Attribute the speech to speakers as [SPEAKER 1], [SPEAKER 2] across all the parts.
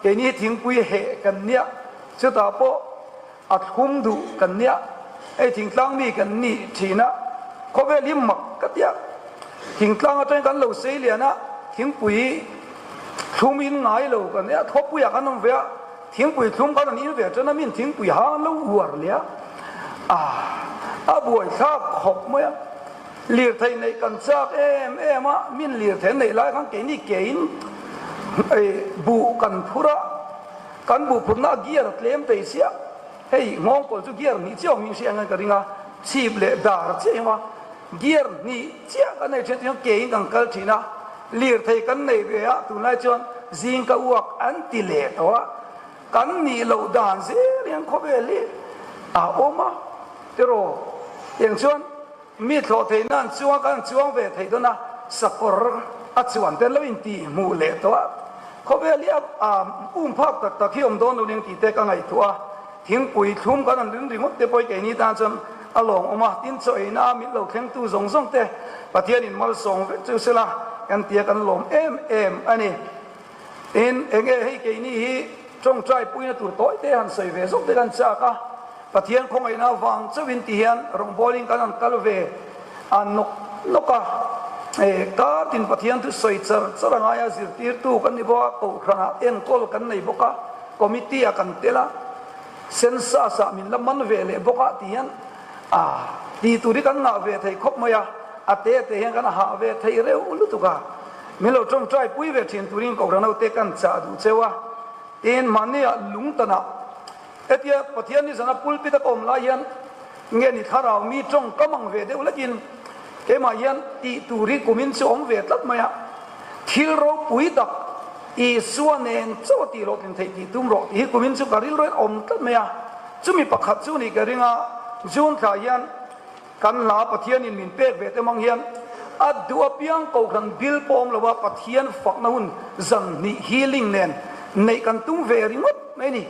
[SPEAKER 1] Keini hi thingpui heh kan nia, chutah pawh a thlum duh kan nia, hei thingtlang mi kan nih thin a, khawvel hi mak ka tia. Thingtlang atangin kan lo sei lian a, thingpui thlum in ngai lo kan nia, thawpuiah kan awm ve a, thingpui thlum khan an in ve tan a, min thingpui hang an lo uar leh a, a buaithlak khawp mai a. Lirthei neih kan chak em em a, min lirthei neih lai khan keini kein buh kan phur a, kan buh phurna a gear a tlem thei sia, hei nghawngkawl chu gear hnih chiah awm in hria ang ka ring a, chhip leh dar chiah hi maw gear hnih chiah kan nei thin chuan kein kan kal thin a, lirthei kan nei ve a, tunlai chuan zing ka uak an ti leh tawh a, kan nih loh dan zel hian khawvel hi a awm a tiraw tiang chuan. Mi thlawh theih nan chuan kan chuang ve thei dawn a, sakawr a chuan te lo intih hmuh leh tawh a, khawvel hi a um phak tak tak hi awm dawn lo ning tih te ka ngaihtuah a, thingpui thlum kan han ring ringawt te pawh keini tan chuan a lawng awm a, tin chaw eina a mit lo thlengtu zawng zawng te Pathianin malsawng vek chu sela kan tia kan lawm em em a ni. Tin, eng nge hei keini hi tawngtai puina tur tawi te han sawi ve zawk te kan chak a, Pathian khawngaihna avang chauhin ti hian rawngbawlin kan han kal ve a nawk nawk a, e, kar tin Pathian thu sawi char char a ngai a, zirtirtu kan ni bawk a, kohhranah enkawl kan nei bawk a, committee ah kan tel a, census ah min la man ve leh bawk a ti hian a ti tur hi kan ngah ve thei khawp mai a, a te te hian kan hah ve thei reuh lutuk a. Min lo tawngtai pui ve thin turin Kohhran hote kan chah duh cheu a, tin mahnia lungtanah hetia Pathian nizana pulpit a ka awm lai hian nge ni thlarau mi tawng ka mang ve deuh lekin keimah hian tih tur hi kumin chu awm ve tlat mai a, thil ropui tak Isua nen chauh a tih hlawhtlin theih tih tum rawh tih hi kumin chu ka rilru hian awm tlat mai a, chumi pakhat chu nih ka ring a, June thla hian Kan hla Pathianin min pek ve te mang hian a duh apiang kohhran bil pawh awm lo a, Pathian fakna hun zan hnih healing nen neih kan tum ve ringawt mai a ni.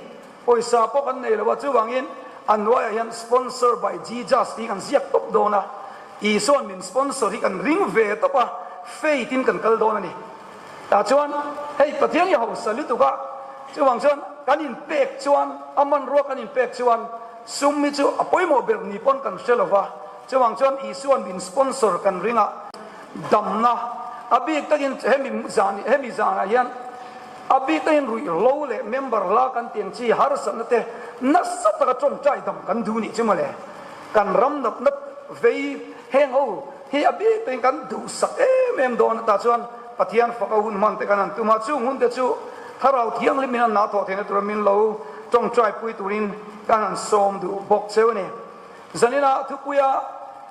[SPEAKER 1] Pawisa pawh kan nei lo a, chuvangin a hnuaiah hian sponsor by Jesus tih kan ziak tawp dawn a, Isua'n min sponsor hi kan ring ve tawp a, faith in kan kal dawn a ni. Tah chuan hei Pathian hi hausa lutuk a, chuvang chuan kan inpek chuan a hmanrua kan inpek chuan sum hi chu a pawimawh ber ni pawn kan hre lo va, chuvang chuan Isua'n min sponsor kan ring a, damna a bik takin hemi zan hemi zanah hian a bik takin ruihhlo leh member hla kan tih ang chi harsatna te nasa taka tawngtai dam kan duh nih chu mawle, kan ram natna vei heng ho Hi a bik peng kan duhsak em em dawn a, tah chuan Pathian fak a hun hman te kan han tum a, chung hun te chu Thlarau Thianghlim in an nah thawh theihna tura min lo tawngtai pui turin kan han sawm duh bawk cheu a ni. Zanina thupuia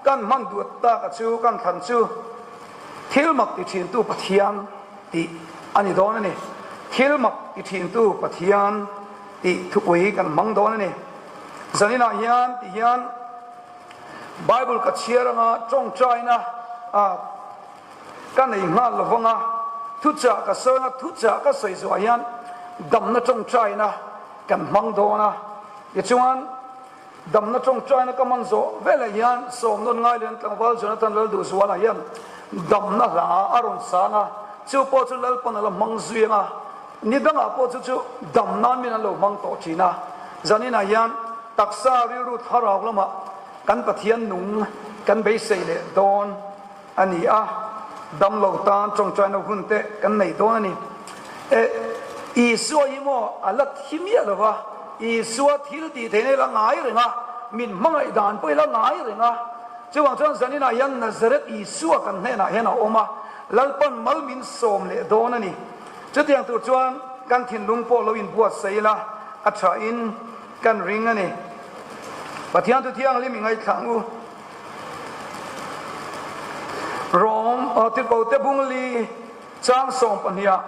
[SPEAKER 1] kan hman duh tak a chu kan thlan chu thil mak ti thintu Pathian tih a ni dawn a ni. Thil mak ti thintu Pathian tih thupui kan hmang dawn a ni. Zaninah hian ti hian. Bible ka chhiar anga tawngtaina ah ka nei nghal lo vang a, thuchah ka sawi anga thuchah ka sawi zawhah hian damna tawngtaina kan hmang dawn a, tichuan damna tawngtaina ka hman zawh velah hian sawmnawn ngai leh tlangval Jonathan Lalduhzuala hian damna hla a rawn sang a, chu pawh chu Lalpan a la hmang zui anga ni dangah pawh chu chu dam nan min an lo hmang tawh thin a, zaninah hian Taksa rilru thlarau lamah kan Pathian nung kan beisei leh dawn a ni a, damlo tan tawngtaina hun te kan nei dawn a ni. E, Isua hi maw a la thi miah lo va, Isua thil tih theihna i la ngai reng a, min hmangaih dan pawh i la ngai reng a. Chuvang chuan zaninah hian Nazareth Isua kan hnenah hian a awm a, Lalpan mal min sawm leh dawn a ni. Chutiang tur chuan kan thinlung pawh lo inbuatsaih ila a thain, Kan ring a ni. Pathian thu thianghlim i ngaithla ang u. Rom Tirhkohte bungli chang 12ah,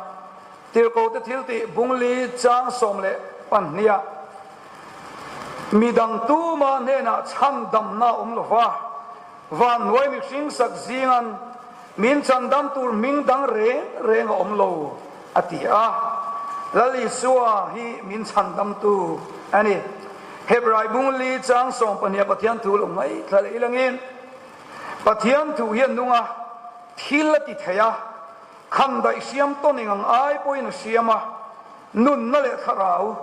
[SPEAKER 1] Tirhkohte thiltih bungli chang 12ah, Midang tuma hnenah chhandamna a awm lova, Vanhnuai mihring sak zingan min chandam tur hming dang reng reng a awm lo, a ti a. Lal Isua hi min chhandamtu a ni. Hebrai bung li chang 12 Pathian thu lo ngaithla leh ilangin, Pathian thu hian nunga thil a ti thei a, khandaih siam tawn eng ang ai pawhin a siam a. Nunna leh thlarau,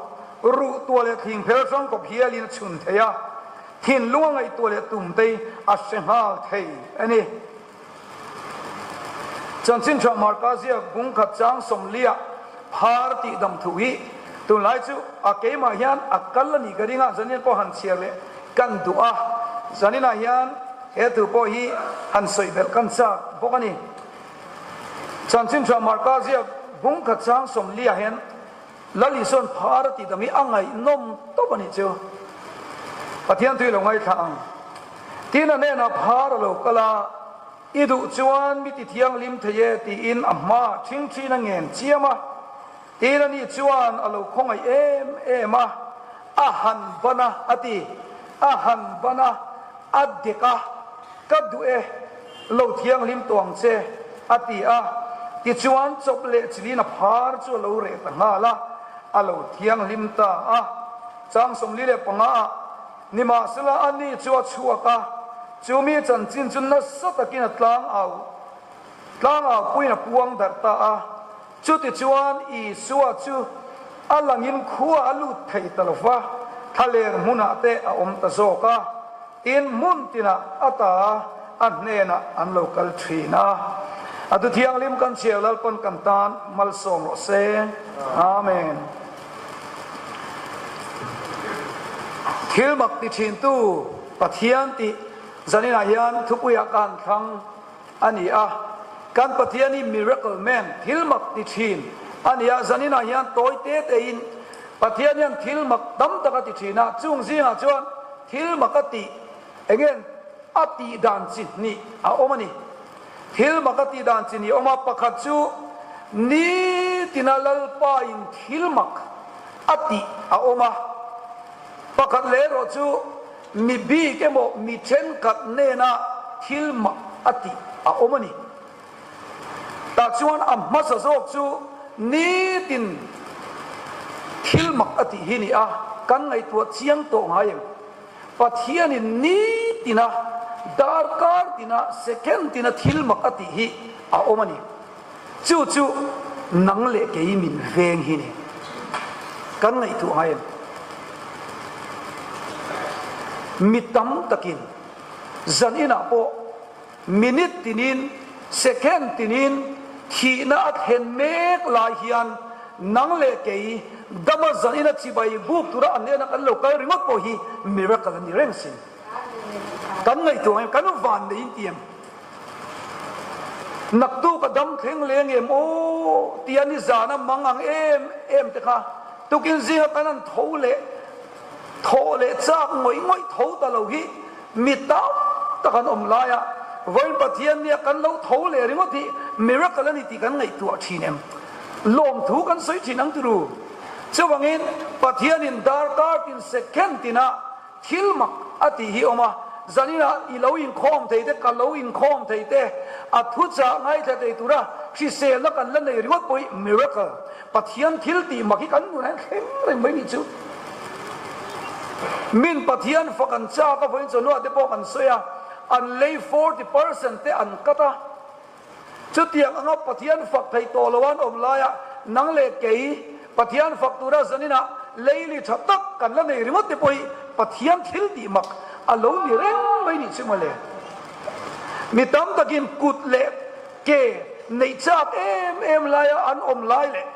[SPEAKER 1] ruhtuah leh thingphel hrang kawp hialin a chhun thei a, thinlung a ngaihtuah leh tumte a hre nghal thei a ni. Chanchin tha Marka ziak bung khat chang sawmliah phar tih dam thu hi tunlai chu a keimah hian a kal a nih ka ring a, zanin pawh han chhiar leh kan duh a, zaninah hian he thu pawh hi han sawi belh kan chak bawk a ni. Chanchin tha Marka ziak bung khat chang sawmliah hian Lal Isua'n phar a tih dam hi a ngaihnawm tawp a nih chu. Pathian tui lo ngaithla ang. Tin a hnenah phar a lo kal a, I duh chuan mi ti thianghlim thei e tiin a hmaah ṭhingṭhin a ngen chiam a. Tin ani chuan a lo khawngaih em em a, a han ban a, a ti. A han ban a, a dek a, Ka duh e, lo thianghlim tawh ang che, a ti a. Tichuan chawp leh chilin a phar chu a lo reh ta nghal a, a lo thianghlim ta a. Chang 45 ah, Nimahsela ani chu a chhuak a, chu mi chanchin chu nasa takin a tlang au tlang au puiin a puang darh ta a. Chutichuan Isua chu a langin khua a lut thei ta lo va, thlaler hmunah te a awm ta zawk a, tin hmun tinah a ta a hnenah an lo kal thin a. A thu thianghlim kan chhiar Lalpan kan tan malsawm rawh se. Amen. Thil mak ti thintu Pathian tih zaninah hian thupuiah ka han thlang. A ni a, kan Pathian hi miracle man, thil mak ti thin a ni a, zaninah hian tawi te tein Pathian hian thil mak tam tak a ti thin a, chung zingah chuan thil mak a tih enge a tih dan chi hnih a awm a ni. Thil mak a tih dan chi hnih a awm a, pakhat chu nitina Lalpa in thil mak a tih a awm a, pakhat leh erawh chu Mi bik emaw mi thenkhat hnena thil mak a tih a awm a ni. Tah chuan a hmasa zawk chu nitin thil mak a tih hi ni a, kan ngaihtuah chiang tawh ngai em? Pathianin nitina, darkar tina, second tina thil mak a tih hi a awm a ni. Chu chu nang leh kei min veng hi ni. Kan ngaihtuah ngai em? Mi tam takin zan inah pawh minute tinin, second tinin thihna a thlen mek lai hian nang leh kei dama zan ina chibai buk tura an hnena kan lo kal ringawt pawh hi miracle a ni reng sin. Kan ngaihtuah ngai em? Kan van nei in ti em? Naktuk a dam thleng leng em aw tia nizan a mang ang em em te kha tukin zinga kan han tho leh thawh leh chak ngawih ngawih tho ta lo hi mi tam tak an awm lai a, vawiin Pathian nia kan lo tho leh ringawt hi miracle a ni tih kan ngaihtuah thin em? Lawmthu kan sawi thin ang turu. Chuvangin Pathianin darkar tin second tinah Thil mak a tih hi awm a, zaninah i lo inkhawm thei te, ka lo inkhawm thei te, a thuchah ngaithla thei tura hriselna kan la nei ringawt pawh hi miracle, Pathian thil tih mak hi kan nunah hian thleng reng mai nih chu. Min Pathian fak an chak a, vawiin chawhnuah te pawh kan sawi a, an lei 40% te an cut a, Chutiang anga Pathian fak thei tawh lo an awm laia nang leh kei Pathian fak tura zaninah leili tha tak kan la nei ringawt te pawh hi Pathian thil tih mak a lo ni reng mai nih chu mawle. Mi tam takin kut leh ke neih chak em em laia an awm lai leh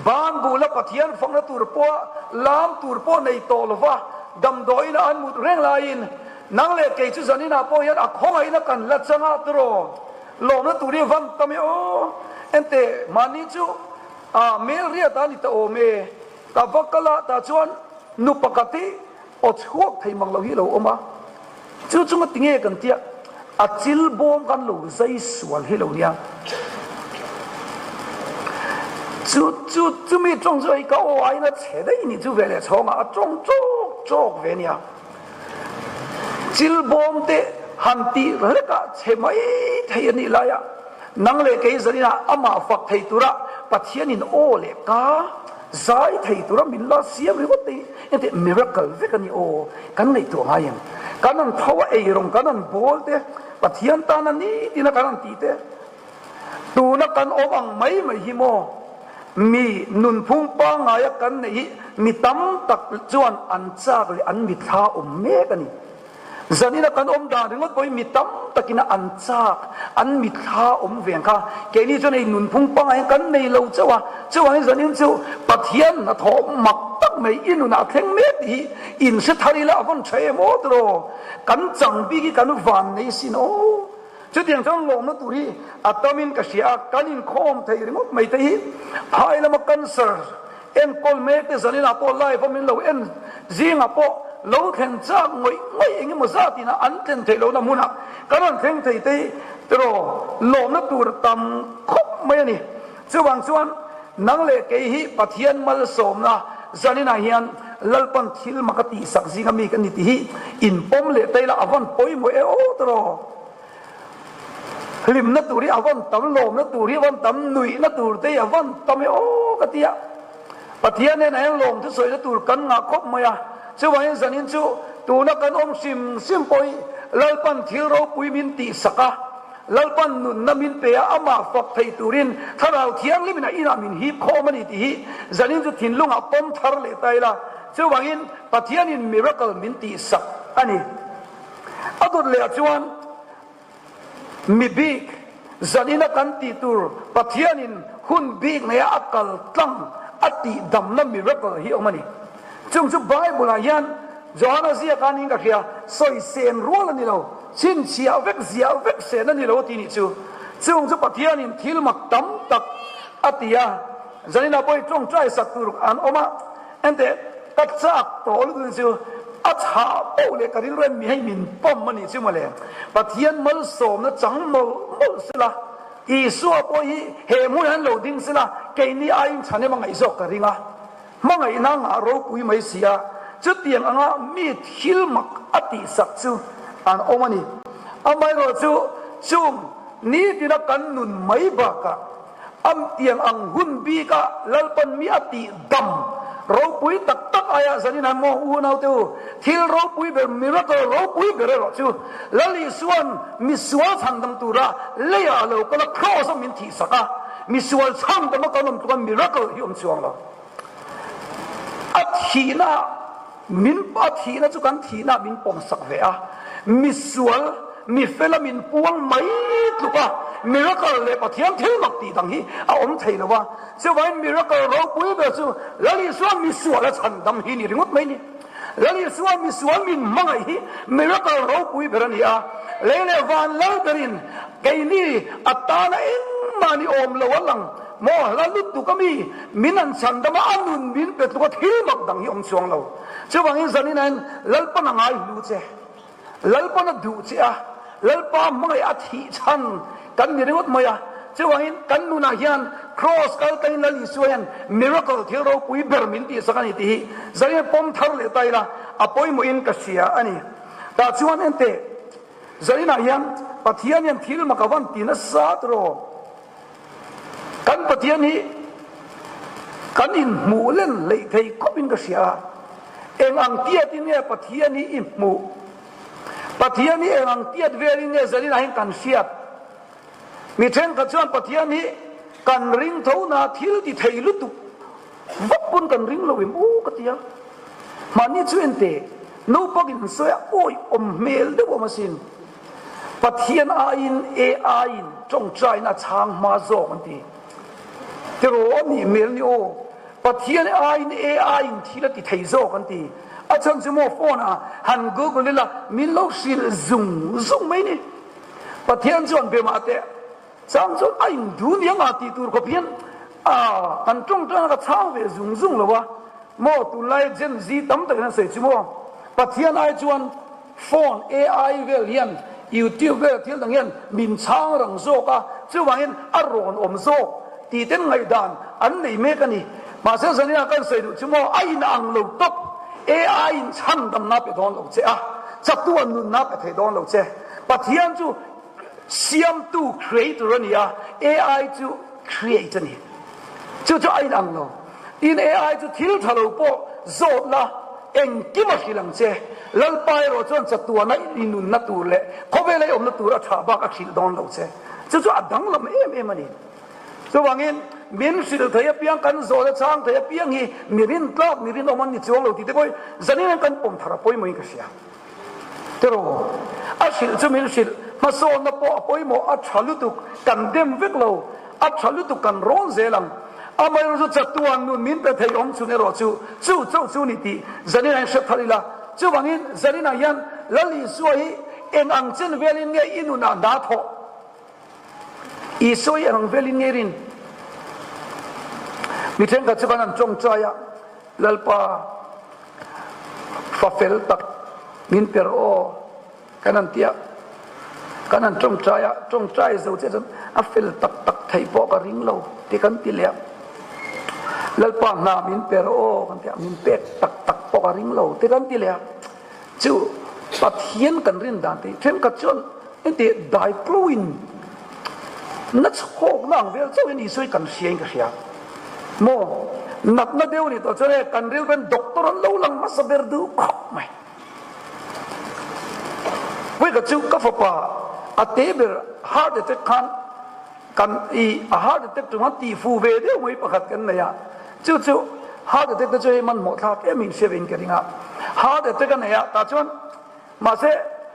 [SPEAKER 1] Ban bula Pathian fakna tur pawh lam tur pawh nei tawh lova damdawiin a an mut reng laiin nang leh kei chu zaninah pawh hian a khawngaihna kan la chang a tiraw lawmna tur hi van tam e aw enteh mahni chu a melriat a ni ta awm e ka va kal a tah chuan nu pakhat hi aw chhuak thei mang lo hi a lo awm a. Chu chu nga tinge kan tia a chil bawm kan lo zai sual hi lo nia. Chu chu chumi tawng chu hei ka aw aiin a chhe daih nih chu ve leh chhawngah a tawng chawk chawk ve nia. Chil bawm te han tih hlekah chhe mai thei a nih laia nang leh kei zaninah amah fak thei tura Pathianin aw leh ka Zai thei tura min la siam ringawt te hi engteh miracle vek a ni aw, kan ngaihtuah ngai em? Kan han tho a eirawng kan han bawl te, Pathian tana nitina kan han tih te, tuna kan awm ang mai mai hi maw? Mi nunphung pangngaia kan neih hi mi tam tak chuan an chak leh an mitthla awm mek a ni. Zanina kan awm dan ringawt pawhin mi tam takina an chak, an mitthla awm ve ang kha. Keini chuan hei nunphung pangngai hian kan nei lo chauh a, chuvangin zanin chu Pathian hnathawh mak tak mai i nunah a thleng mek tih hi inhre thar ila a vawn tha em aw tiraw? Kan chang bik hi kan van nei sin aw. Chutiang chuan lawmna tur hi a tamin ka hria a, kan inkhawm thei ringawt mai te hi phai lama cancer enkawl mek te zaninah pawh live a min lo en zingah pawh lo thlen chak ngawih ngawih eng emaw zat ina an thlen theih lohna hmunah kan rawn thleng thei te hi tiraw lawmna tur a tam khawp mai a ni. Chuvang chuan nang leh kei hi Pathian malsawmna zaninah hian Lalpan thil mak a tihsak zinga mi ka ni tih hi inpawm leh ta ila a vawn pawimawh e aw tiraw. Hlimna tur hi a vawn tam, lawmna tur hi a vawn tam, nuihna tur te hi a vawn tam e aw ka ti a. Pathian hnenah hian lawm thusawina tur kan ngah khawp mai a, chuvangin zanin chu tuna kan awm hrim hrim pawh hi Lalpan thil ropui min tihsak a, Lalpan nunna min pe a, amah fak thei turin Thlarau Thianghlimin a inah min hip khawm a ni tih hi zanin chu thinlungah pawm thar leh ta ila, chuvangin Pathianin miracle min tihsak a ni. A dawt lehah chuan mi bik zanina kan tih tur Pathianin hun bik neia a kal tlang a tih damna miracle hi awm a ni. Chung chu Bible-ah hian Johana ziaka niin ka hria, sawi sen rual a ni lo, chhinchhiah vek ziah vek sen a ni lo tih nih chu. Chung chu Pathianin thil mak tam tak a ti a, zanina pawh hi tawngtai sak tur an awm a. Enteh, ka chak tawh lutuk chu a chhah poh leh ka rilru hian mi hei min pawm a nih chu mawle. Pathian malsawmna chang mawlh mawlh sela, Isua pawh hi he hmunah hian lo ding sela, keini aiin chhan em a ngaih zawk ka ring a. Hmangaihna ngah ropui mai si a, chutiang anga mi thil mak a tihsak chu an awm a ni. Amaherawh chu chung nitina kan nun mai bakah, Am tiang ang hun bika Lalpan mi a tih dam ropui tak tak aia zanin han maw unau te u, thil ropui ber, miracle ropui ber erawh chu Lal Isua'n misual chhandam tura leiah a lo kal a, kraws a min thihsak a, misual chhandam a kan awm tluka miracle hi awm chuang lo. A thihna Min a thihna chu kan thihna min pawmsak ve a, misual, mi fela min puang mai tluk a, miracle leh Pathian thil mak tih dang hi a awm thei lo a, chuvangin miracle ropui ber chu Lal Isua misual a chhandam hi ni ringawt mai ni. Lal Isua misual min hmangaih hi miracle ropui ber a ni a, lei leh van lal berin keini a tana engmah ni awm lo a lang maw hla lutuk a mi Min an chhandam a, a nun min pe tluk a thil mak dang hi awm chuang lo. Chuvangin zanin ahin Lalpan a ngai hlu che, Lalpan a duh che a, Lalpa hmangaih a thih chhan kan ni ringawt mai a. Chuvangin kan nunah hian Kraws kal tlangin Lal Isua hian miracle thil ropui ber min tihsak a ni tih hi zanin pawm thar leh ta ila a pawimawhin ka hria a ni. Tah chuan enteh, zaninah hian Pathian hian thil mak a van ti nasa tawh. Kan Pathian hi kan inhmuh len hleih thei khawpin ka hria a, eng ang tiatin nge Pathian hi i hmuh? Pathian hi eng ang tiat velin nge zaninah hian kan hriat? Mi thenkhat chuan Pathian hi kan ring tho na thil ti thei lutuk vak pawn kan ring lo em aw ka ti a. Mahni chu ente naupangin an sawi a, awi awm hmel deuh awm asin. Pathian aiin AI in tawngtaina a chhang hma zawk an ti. Tiraw a nih hmel ni aw. Pathian aiin AI in thil a ti thei zawk an ti. A chhan chu maw phone ah han google ila min lo hrilh zung zung mai ni. Pathian chuan be mah teh chang chuan a in duh nia nga tih tur khawp hian a kan tawngtaina ka chhang ve zung zung lo a. Maw tunlai Gen Z tam takin an sawi chu maw Pathian ai chuan Phone, AI vel hian YouTube vel thil dang hian min chhang rang zawk a, chuvangin a rawn awm zawk tih ten ngaihdan an nei mek a ni. Mahse zanin kan sawi duh chu maw a inang lo tawp, AI in chhandamna pe dawn lo che a, chatuan nunna pe thei dawn lo che. Pathian chu siamtu, creator, a ni a, AI chu create a ni. Chu chu a inang lo. Tin, AI chu thil tha lo pawh zawt la, engkim a hrilh ang che. Lalpa erawh chuan chatuana i nunna tur leh khawvela i awmna tur a tha bak a hrilh dawn lo che. Chu chu a danglam em em a ni. Chuvangin, min hrilh thei apiang, kan zawhna chhang thei apiang hi mi rintlak, mi rinawm an ni chuang lo tih te pawh hi zanin hian kan pawm thar a pawimawhin ka hria. Tiraw? A hrilh chu min hrilh, hmasawnna pawh a pawimawh, a tha lutuk, kan dem vek lo, a tha lutuk kan rawn zel ang. Amaherawhchu chu chatuan nun min pe thei awm chhun erawh chu chu chauh chu ni tih zaninah hian hre thar ila. Chuvangin zaninah hian Lal Isua hi eng ang chen velin nge i nunah hna thawh? Isua hi eng ang velin nge i rin? Mi thenkhat chu kan han tawngtai a, Lalpa, Fa fel tak min per aw kan han ti a, kan han tawngtai a, tawngtai zo chiah chuan a fel tak tak theih pawh ka ring lo tih kan ti leh a, Lalpa hna min per aw kan ti a, min pek tak tak pawh ka ring lo tih kan ti leh a, chu Pathian kan rin dan te hi thenkhat chuan Heti dai tluin na chhawkna ang vel chauhin Isua hi kan hria in ka hria. Maw? Natna deuh ni tawh chuan hei kan rilren doctor an lo lang hmasa ber duh khawp mai. Vawikhat chu ka fapa a te ber heart attack khan kan i a heart attack tum khan tihfu ve deuh mai pakhat kan nei a, chu chu heart attack te chu hei hmanhmawh thlak em in hria ve in ka ring a. Heart attack a nei a tah chuan Mahse,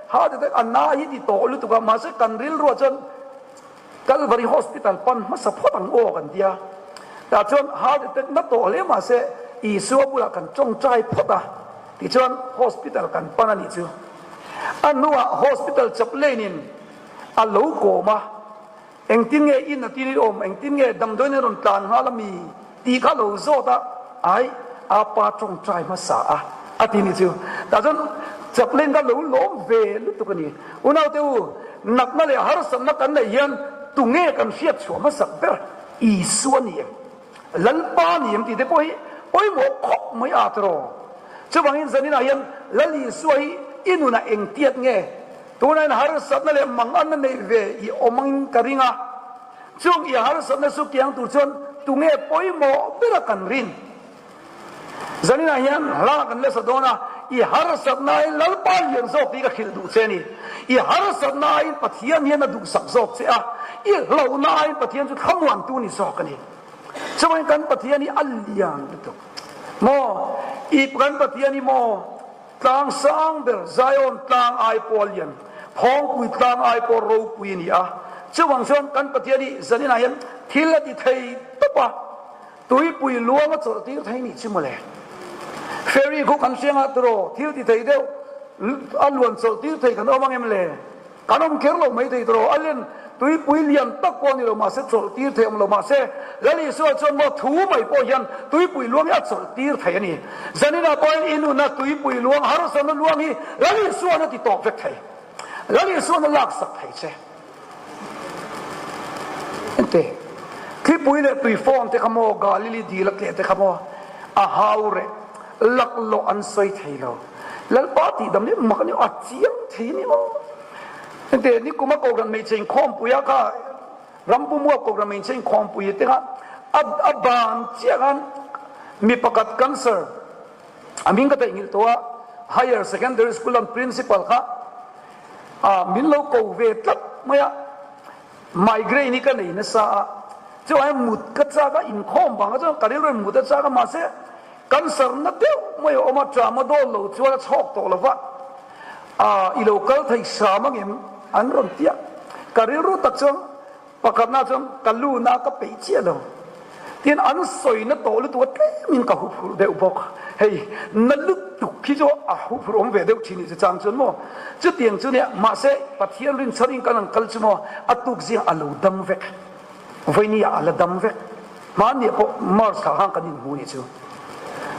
[SPEAKER 1] heart attack a na hi ti tawh lutuk a, mahse kan rilruah chuan Calvary Hospital pan hmasa phawt ang aw kan ti a. Tah chuan heart attack na tawh hle mahse Isua bulah kan tawngtai phawt a, tichuan hospital kan pan a nih chu. A hnuah hospital chaplain-in a lo kawm a. Engtin nge in a tin i awm, engtin nge damdawiin a rawn tlan nghal a mi tih kha lo zawt a, ai a pa tawngtai hmasa a, a ti ni chu. Tah chuan chaplain kha lo lawm ve lutuk a ni. Unaute u, natna leh harsatna kan neih hian tunge kan hriat chhuah hmasak ber? Isua ni em? Lalpa ni em tih te pawh hi pawimawh khawp mai a tiraw? Chuvangin zaninah hian Lal Isua hi i nunah engtiat nge? Tunah in harsatna leh manganna neih ve i awm angin ka ring a, chung i harsatna chu kiang tur chuan tunge pawimawh bera kan rin? Zaninah hian hla kan lesa dawn a, i harsatna aiin Lalpa lian zawk tih ka hrilh duh che a ni. I harsatna aiin Pathian hian a duhsak zawk che a, i hlauhna aiin Pathian chu thlamuantu ni zawk a ni. Chuvangin kan Pathian hi a lian lutuk maw? I kan Pathian hi maw? Tlang sang ber Zion tlang ai pawh a lian, Phawngpui tlang ai pawh ropui a ni a. Chuvang chuan kan Pathian hi zaninah hian thil a ti thei tawp a, tuipui luang a chawlh tir thei nih chu mawle. Ferry khu kan hriang ah tiraw thil ti thei deuh a luan chawlh tir thei kan awm ang em le? Kan awm kher lo mai thei tawh lo, a len tuipui lian tak pawh a ni lo, mahse chawlh tir thei awm lo, mahse Lal Isua chuan maw thu mai pawh hian tuipui luang hi a chawlh tir thei a ni. Zaninah pawhin i nuna tuipui luang, harsatna luang hi Lal Isua'n a ti tawp vek thei. Lal Isua'n a laksak thei che. Ente, thlipui leh tuifawn te kha maw, Galili dil a tleh te kha maw, a hau reh laklawh an sawi thei lo. Lalpa tih dam hi mak a ni, a chiang thei a ni maw? Hente nikuma Kohhran hmeichhe inkhawmpuia kha Rampumua Kohhran hmeichhe inkhawmpui te kha a ban chiah khan mi pakhat cancer a hming ka theihnghilh tawh a, Higher Secondary School an principal kha min lo ko ve tlat mai a, migraine hi ka nei nasa a, chuan mut ka chak a, inkhawm vang chuan ka rilru in mut a chak a, mahse Cancer na deuh mai a awm a, ṭama dawn lo chuan a chhawk tawh lo va, aa i lo kal thei hram angem an rawn ti a, ka rilru tak chuan pakhatna chuan ka luna ka peih chiah lo tin an sawina tawh lutuk a tlemin ka huphurh deuh bawk, hei na lutuk hi chu a huphurh awm ve deuh thin i chu chang chuan maw chutiang chu nia mahse Pathian rinchhan in kan han kal chu maw a tuk zing a lo dam vek. Vawinia a la dam vek. Hmanniah pawh Mars thla khan kan inhmu nih chu.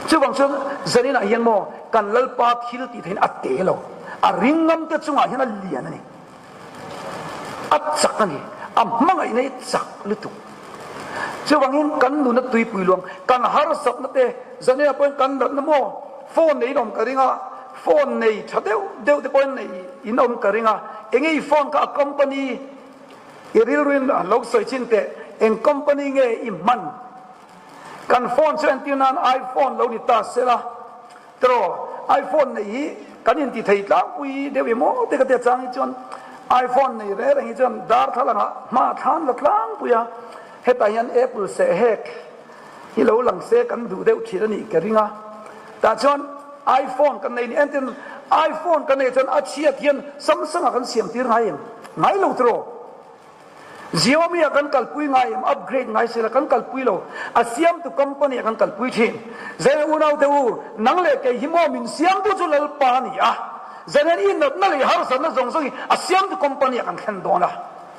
[SPEAKER 1] Chuvang chuan zaninah hian maw kan Lalpa thil tih theih in a te lo. A ringngam te chungah hian a lian a ni. A chak a ni. A hmangaihna hi chak lutuk. Chuvangin kan nuna tuipui luang, kan harsatna te zaninah pawhin kan natna maw phone nei in awm ka ring a, phone nei tha deuh deuh te pawhin nei in awm ka ring a. Enge i phone kha a company I rilruin lo sawi chin teh, eng company nge i hman? Kan phone chu entir nan iPhone lo ni ta sela, tiraw? iPhone neih hi kan inti thei tlangpui deuh em aw te ka tia chang hi chuan iPhone nei reng reng hi chuan darthlalang ah hma thlan la tlangpui a. Hetah hian Apple seh hek hi lo lang se kan duh deuh thin a nih ka ring a. Tah chuan iPhone kan nei ni entin iPhone kan nei chuan a chhiat hian Samsung ah kan siam tir ngai em? Ngai lo tiraw? Xiaomi ah kan kalpui ngai em? Upgrade ngai sela kan kalpui lo. A siamtu company ah kan kalpui thin. Zaina unaute u, nang leh kei hi maw min siamtu chu Lalpa a ni a. Zaina i natna leh i harsatna zawng zawng hi a siamtu company ah kan thlen dawn a.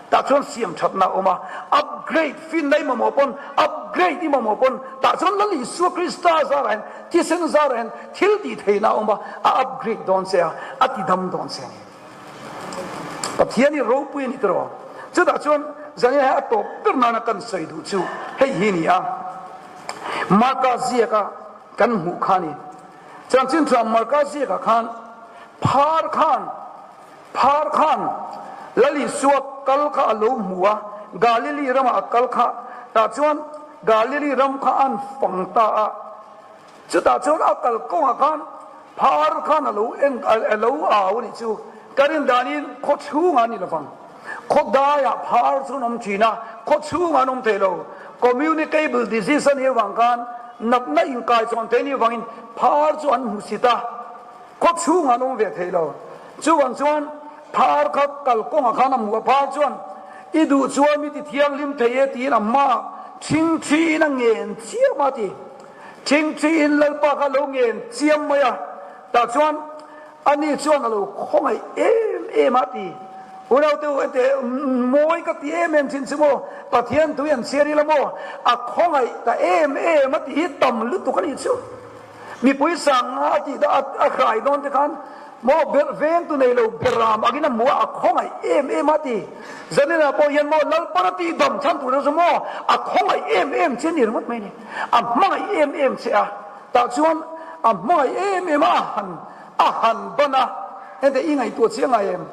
[SPEAKER 1] Tah chuan siam thatna a awm a, upgrade finna i mamawh pawn, upgrade i mamawh pawn, tah chuan Lal Isua Krista zarah hian, thisen zarah hian thil tih theihna a awm a, a upgrade dawn che a, a ti dam dawn che a ni. Pathian hi ropui a ni tiraw? Chutah chuan zan hi a tawp ber nana kan sawi duh chu hei hi a ni a, Marka ziaka kan hmuh kha a ni. Chanchin tha Marka ziakah khan phar khan Phar khan Lal Isua kal kha a lo hmu a, Galili ramah a kal kha, tah chuan Galili ram kha an fang ta a. Chutah chuan a kal kawngah khan phar khan a lo en, a lo au a nih chu. Ka rin danin khaw chhungah a ni lovang. Khaw daiah phar chu an awm thin a, khaw chhungah an awm thei lo. Communicable disease a nih avang khan natna inkaichhawn thei a nih avangin phar chu an hmusit a. Khaw chhungah an awm ve thei lo. Chuvang chuan phar kha kalkawngah khan a hmu a, phar chuan i duh chuan mi ti thianghlim thei e tiin a hmaah thingthiin a ngen chiam a ti. Thingthiin Lalpa kha a lo ngen chiam mai a, tah chuan ani chuan a lo khawngaih em em a ti. Unaute u ente mawi ka ti em em thin chu maw, Pathian tui an chhiar ila maw, a khawngaih ta em em a ti hi tam lutuk a nih chu. Mipui sang nga a tih dah a hrai dawn te khan maw ber veng tu nei lo beram angin a hmu a, a khawngaih em em a ti. Zanina pawh hian maw Lalpan a tih dam chhan tur chu maw a khawngaih em em che ni ringawt mai ni. A hmangaih em em che a, tah chuan a hmangaih em em a, a han a han ban a, hente i ngaihtuah chiang ngai em?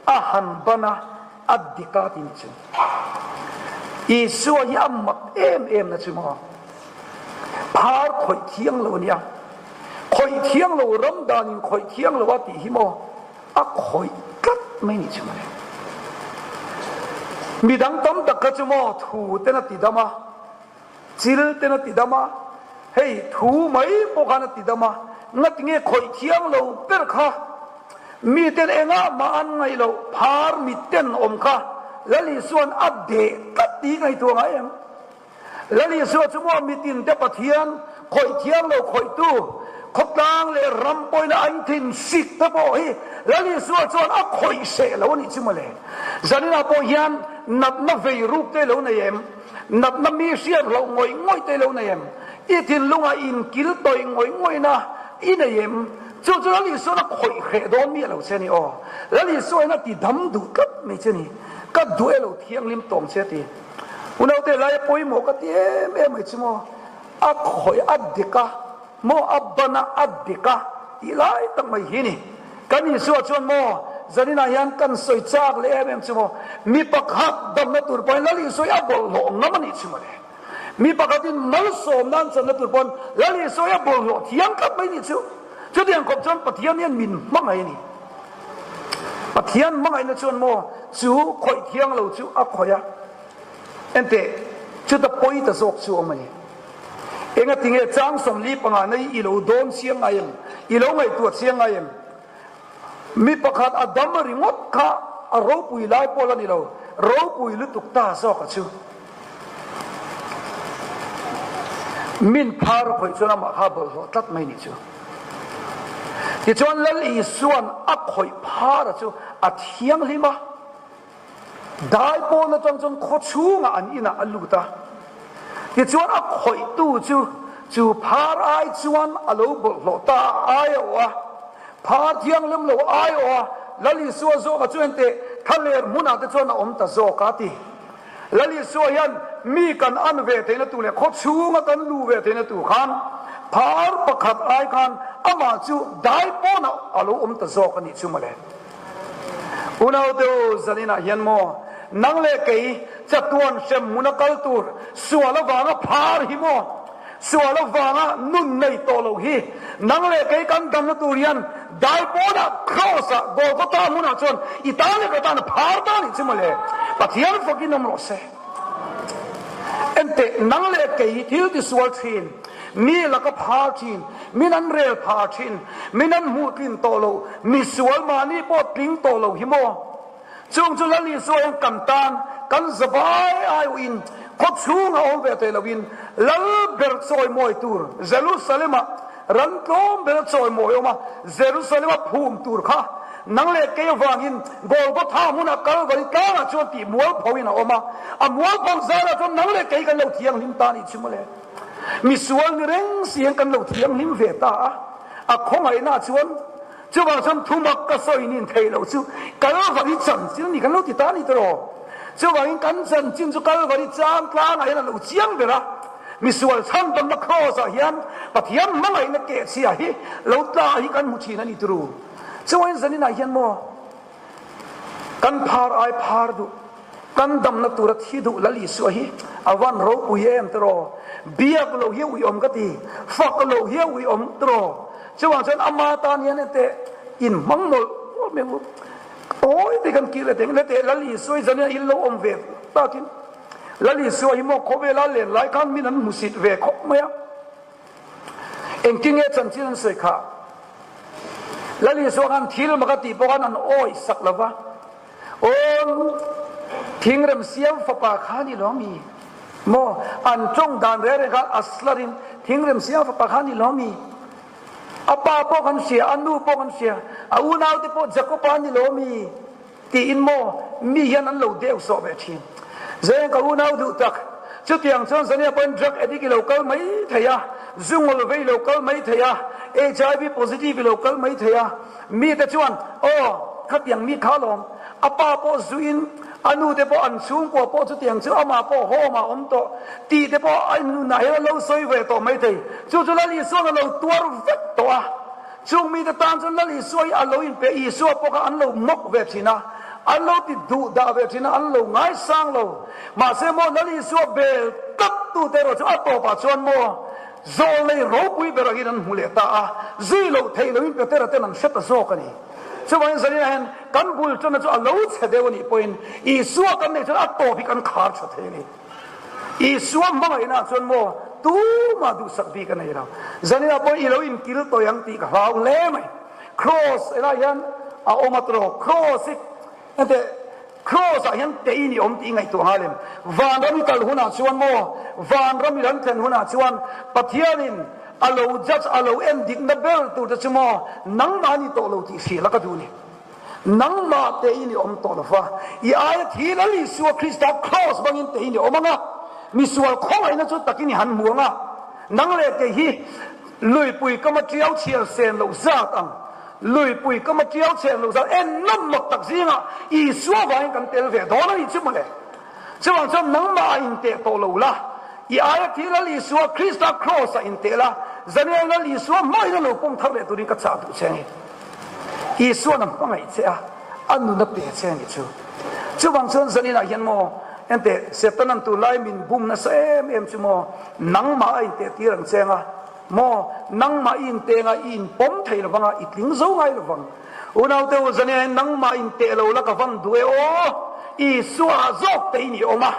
[SPEAKER 1] A han ban a, a dik a ti ni chu. Isua hi a mak em em na chu maw? Phar khawih thiang lo a nia. Khawih thiang lo ram dan in khawih thiang lo a tih hi maw a khawih tlat mai ni chu mawle. Midang tam tak kha chu maw thu ten a ti dam a, chil ten a ti dam a, hei thu mai pawh khan a ti dam a, ngatinge khawih thiang lo ber kha miten engah mah an ngaih loh phar miten awm kha Lal Isua'n a deh tlat tih ngaihtuah ngai em? Lal Isua chu maw mitinte Pathian khawih thiang lo khawihtu, khawtlang leh ram pawina an thin sik te pawh hi Lal Isua chuan a khawih hreh lo a nih chu mawle. Zaninah pawh hian natna vei ruk te lo nei em? Natna mi hriat hlauh ngawih ngawih te lo nei em? I thinlungah inkil tawih ngawih ngawihna i nei em? Chu chu Lal Isua'n a khawih hreh dawn miah lo che a ni aw. Lal Isua hian a ti dam duh tlat mai che a ni. Ka duh e lo thianghlim tawng che a ti. Unaute laia pawimawh ka ti em em mai chu maw, a khawih a dik a maw, a ban a a dik a tih lai tak mai hi ni. Kan Isua chuan maw zaninah hian kan sawi chak leh em em chu maw, mi pakhat damna tur pawhin Lal Isua hi a bawlhhlawh ngam a nih chu mawle. Mi pakhatin malsawmna an channa tur pawn Lal Isua hi a bawlhhlawh thiam tlat mai nih chu. Chutiang khawp chuan Pathian hian min hmangaih a ni. Pathian hmangaihna chuan maw chu khawih thiang lo chu a khawih a, enteh chuta pawi ta zawk chu awm a ni. Engatinge chang 45 na hi i lo dawn chiang ngai em? I lo ngaihtuah chiang ngai em? Mi pakhat a dam ringawt kha a ropui lai pawh la ni lo, ropui lutuk ta zawk a chu. Min phar a khawih chuan amah kha a bawlhhlawh tlat mai nih chu. Tichuan Lal Isua'n a khawih phar a chu a thianghlim a, Dai pawn atang chuan khaw chhungah an inah a lut a, tichuan a khawihtu chu chu phar ai chuan a lo bawlhhlawh ta a, ai a awh a, phar thianghlim lo ai a awh a, Lal Isua zawkah chuan teh thlaler hmunah te chuan a awm ta zawk a ti. Lal Isua hian mi kan an ve theihna tur leh khaw chhunga kan luh ve theihna tur khan phar pakhat ai khan amah chu dai pawnah a lo awm ta zawk a nih chu mawle. Unaute u, zaninah hian maw nang leh kei chatuan hrem hmuna kal tur sual avanga phar hi maw, sual avanga nun nei tawh lo hi nang leh kei kan damna tur hian dai pawnah Kraws-ah Golgotha hmunah chuan i tan leh ka tan a phar ta a nih chu mawle. Pathian fakin awm rawh se. Enteh, nang leh kei hi thil tisual thin, mi laka phar thin, min an rel phar thin, min an hmuh tlin tawh lo, misual mahni pawh tling tawh lo hi maw? Chung chu Lal Isua hian kan tan, kan zavai aiawhin khaw chhunga awm ve thei loin Lal ber chawimawi tur Jerusalem-ah ran tlawm ber a chawimawi awm a, Jerusalem-a phum tur kha nang leh kei avangin Golgotha hmunah Kalvari tlangah chuan tih mualphoin a awm a, a mualpho zarah chuan nang leh kei kan lo thianghlim ta a nih chu mawle. Misual ni reng si hian kan lo thianghlim ve ta a, a khawngaihnaah chuan Chuvang chuan thumak ka sawi nin theih loh chu Kalvari chanchin a ni kan lo ti ta a ni tawh. Chuvangin kan chanchin chu Kalvari chang tlangah hian a lo chiang ber a, misual chhandamna Kraws ah hian Pathian hmangaihna kehchhia hi lo tla hi kan hmu thin a ni turu. Chuvangin zaninah hian maw kan phar ai phar duh, kan damna tura thi duh Lal Isua hi a van ropui em tawh. Biak loh hi a uiawm ka ti, fak loh hi a uiawm tawh. Chuvang chuan ama tan hian ente inhmang mawlh mawlh mai ang u. Tawi te kan kir leh teng leh teh Lal Isua hi zanin a in lo awm ve takin Lal Isua hi maw khawvela len lai khan min an hmusit ve khawp mai a. Engtin nge chanchin an sawi kha? Lal Isua khan thil mak a tih pawh khan an awih sak lo va. Aw thingrem siam fapa kha ni lo mi? Maw an tawng dan reng reng khan a slarin thingrem siam fapa kha ni lo mi? A pa pawh kan hria, a nu pawh kan hria, a unaute pawh Jakoba ni lo mi? Tiin maw mi hian an lo deu sawh ve thin. Zeng ka unau duh tak, chutiang chuan Zania pawhin drug addict i lo kal mai thei a, zu ngawl vei i lo kal mai thei a, HIV positive i lo kal mai thei a, Mite chuan, Aw, khatiang mi kha alawm, a pa pawh zuin, a nute pawh an chhungkua pawh chutiang chu amah pawh home ah awm tawh tih te pawh a nunah hian a lo sawi ve tawh maithei. Chu chu Lal Isua'n a lo tuar vek tawh a. Chung mite tan chuan Lal Isua hi a lo inpe, Isua pawh kha an lo mawk ve thin a, an lo ti duh dah ve thin a, an lo ngaisang lo. Mahse maw Lal Isua bel tlattute erawh chu a tawpah chuan maw Zawlnei ropui ber angin an hmu leh ta a, zui loh theih loin Petera ten an hre ta zawk a ni. Chuvangin Zanina hian kan bul tana chu a lo chhe deuh a nih pawhin Isua kan neih chuan a tawp hi kan khar tha thei a ni. Isua hmangaihnaah chuan maw tumah duhsak bik a nei lo. Zanina pawhin i lo inkil tawih ang tih ka hlau hle mai. Kraws helaiah hian a awm a tawh, kraws hi Hete Kraws ah hian tei ni awm tih i ngaihtuah nghal em? Vanram i kal hunah chuan maw, vanram i ran thlen hunah chuan Pathianin a lo judge, a lo en dikna ber tur te chu maw nangmah ni tawh lo tih hrilh a ka duh ni. Nangmah tei ni awm tawh lova, i aia thi Lal Isua Krista Kraws bangin tei ni awm ang a, misual khawngaihna chu takin i han hmu ang a, nang leh kei hi Luipui kama tiau chhiar sen loh zat ang. Luipui kama tiau chhiar loh zat en nawm mak tak zingah Isua vangin kan tel ve dawn a nih chu mawle. Chuvang chuan nangmah a inteh tawh lo la, i aia thi Lal Isua Krista Kraws ah inteh la, Zaniel Lal Isua hmain a lo pawm thar leh turin ka chah duh che a ni. Isua'n a hmangaih che a, a nun a pe che a nih chu. Chuvang chuan zaninah hian maw, enteh Setanan tunlai min bum nasa em em chu maw, Nangmah a inteh tir ang che anga maw? Nangmah i inteng a, i inpawm thei lo vang a, i tling zo ngai lo vang. Unaute u, zania hian nangmah inteh lo la ka van duh e aw! Isua zawk te in i awm a,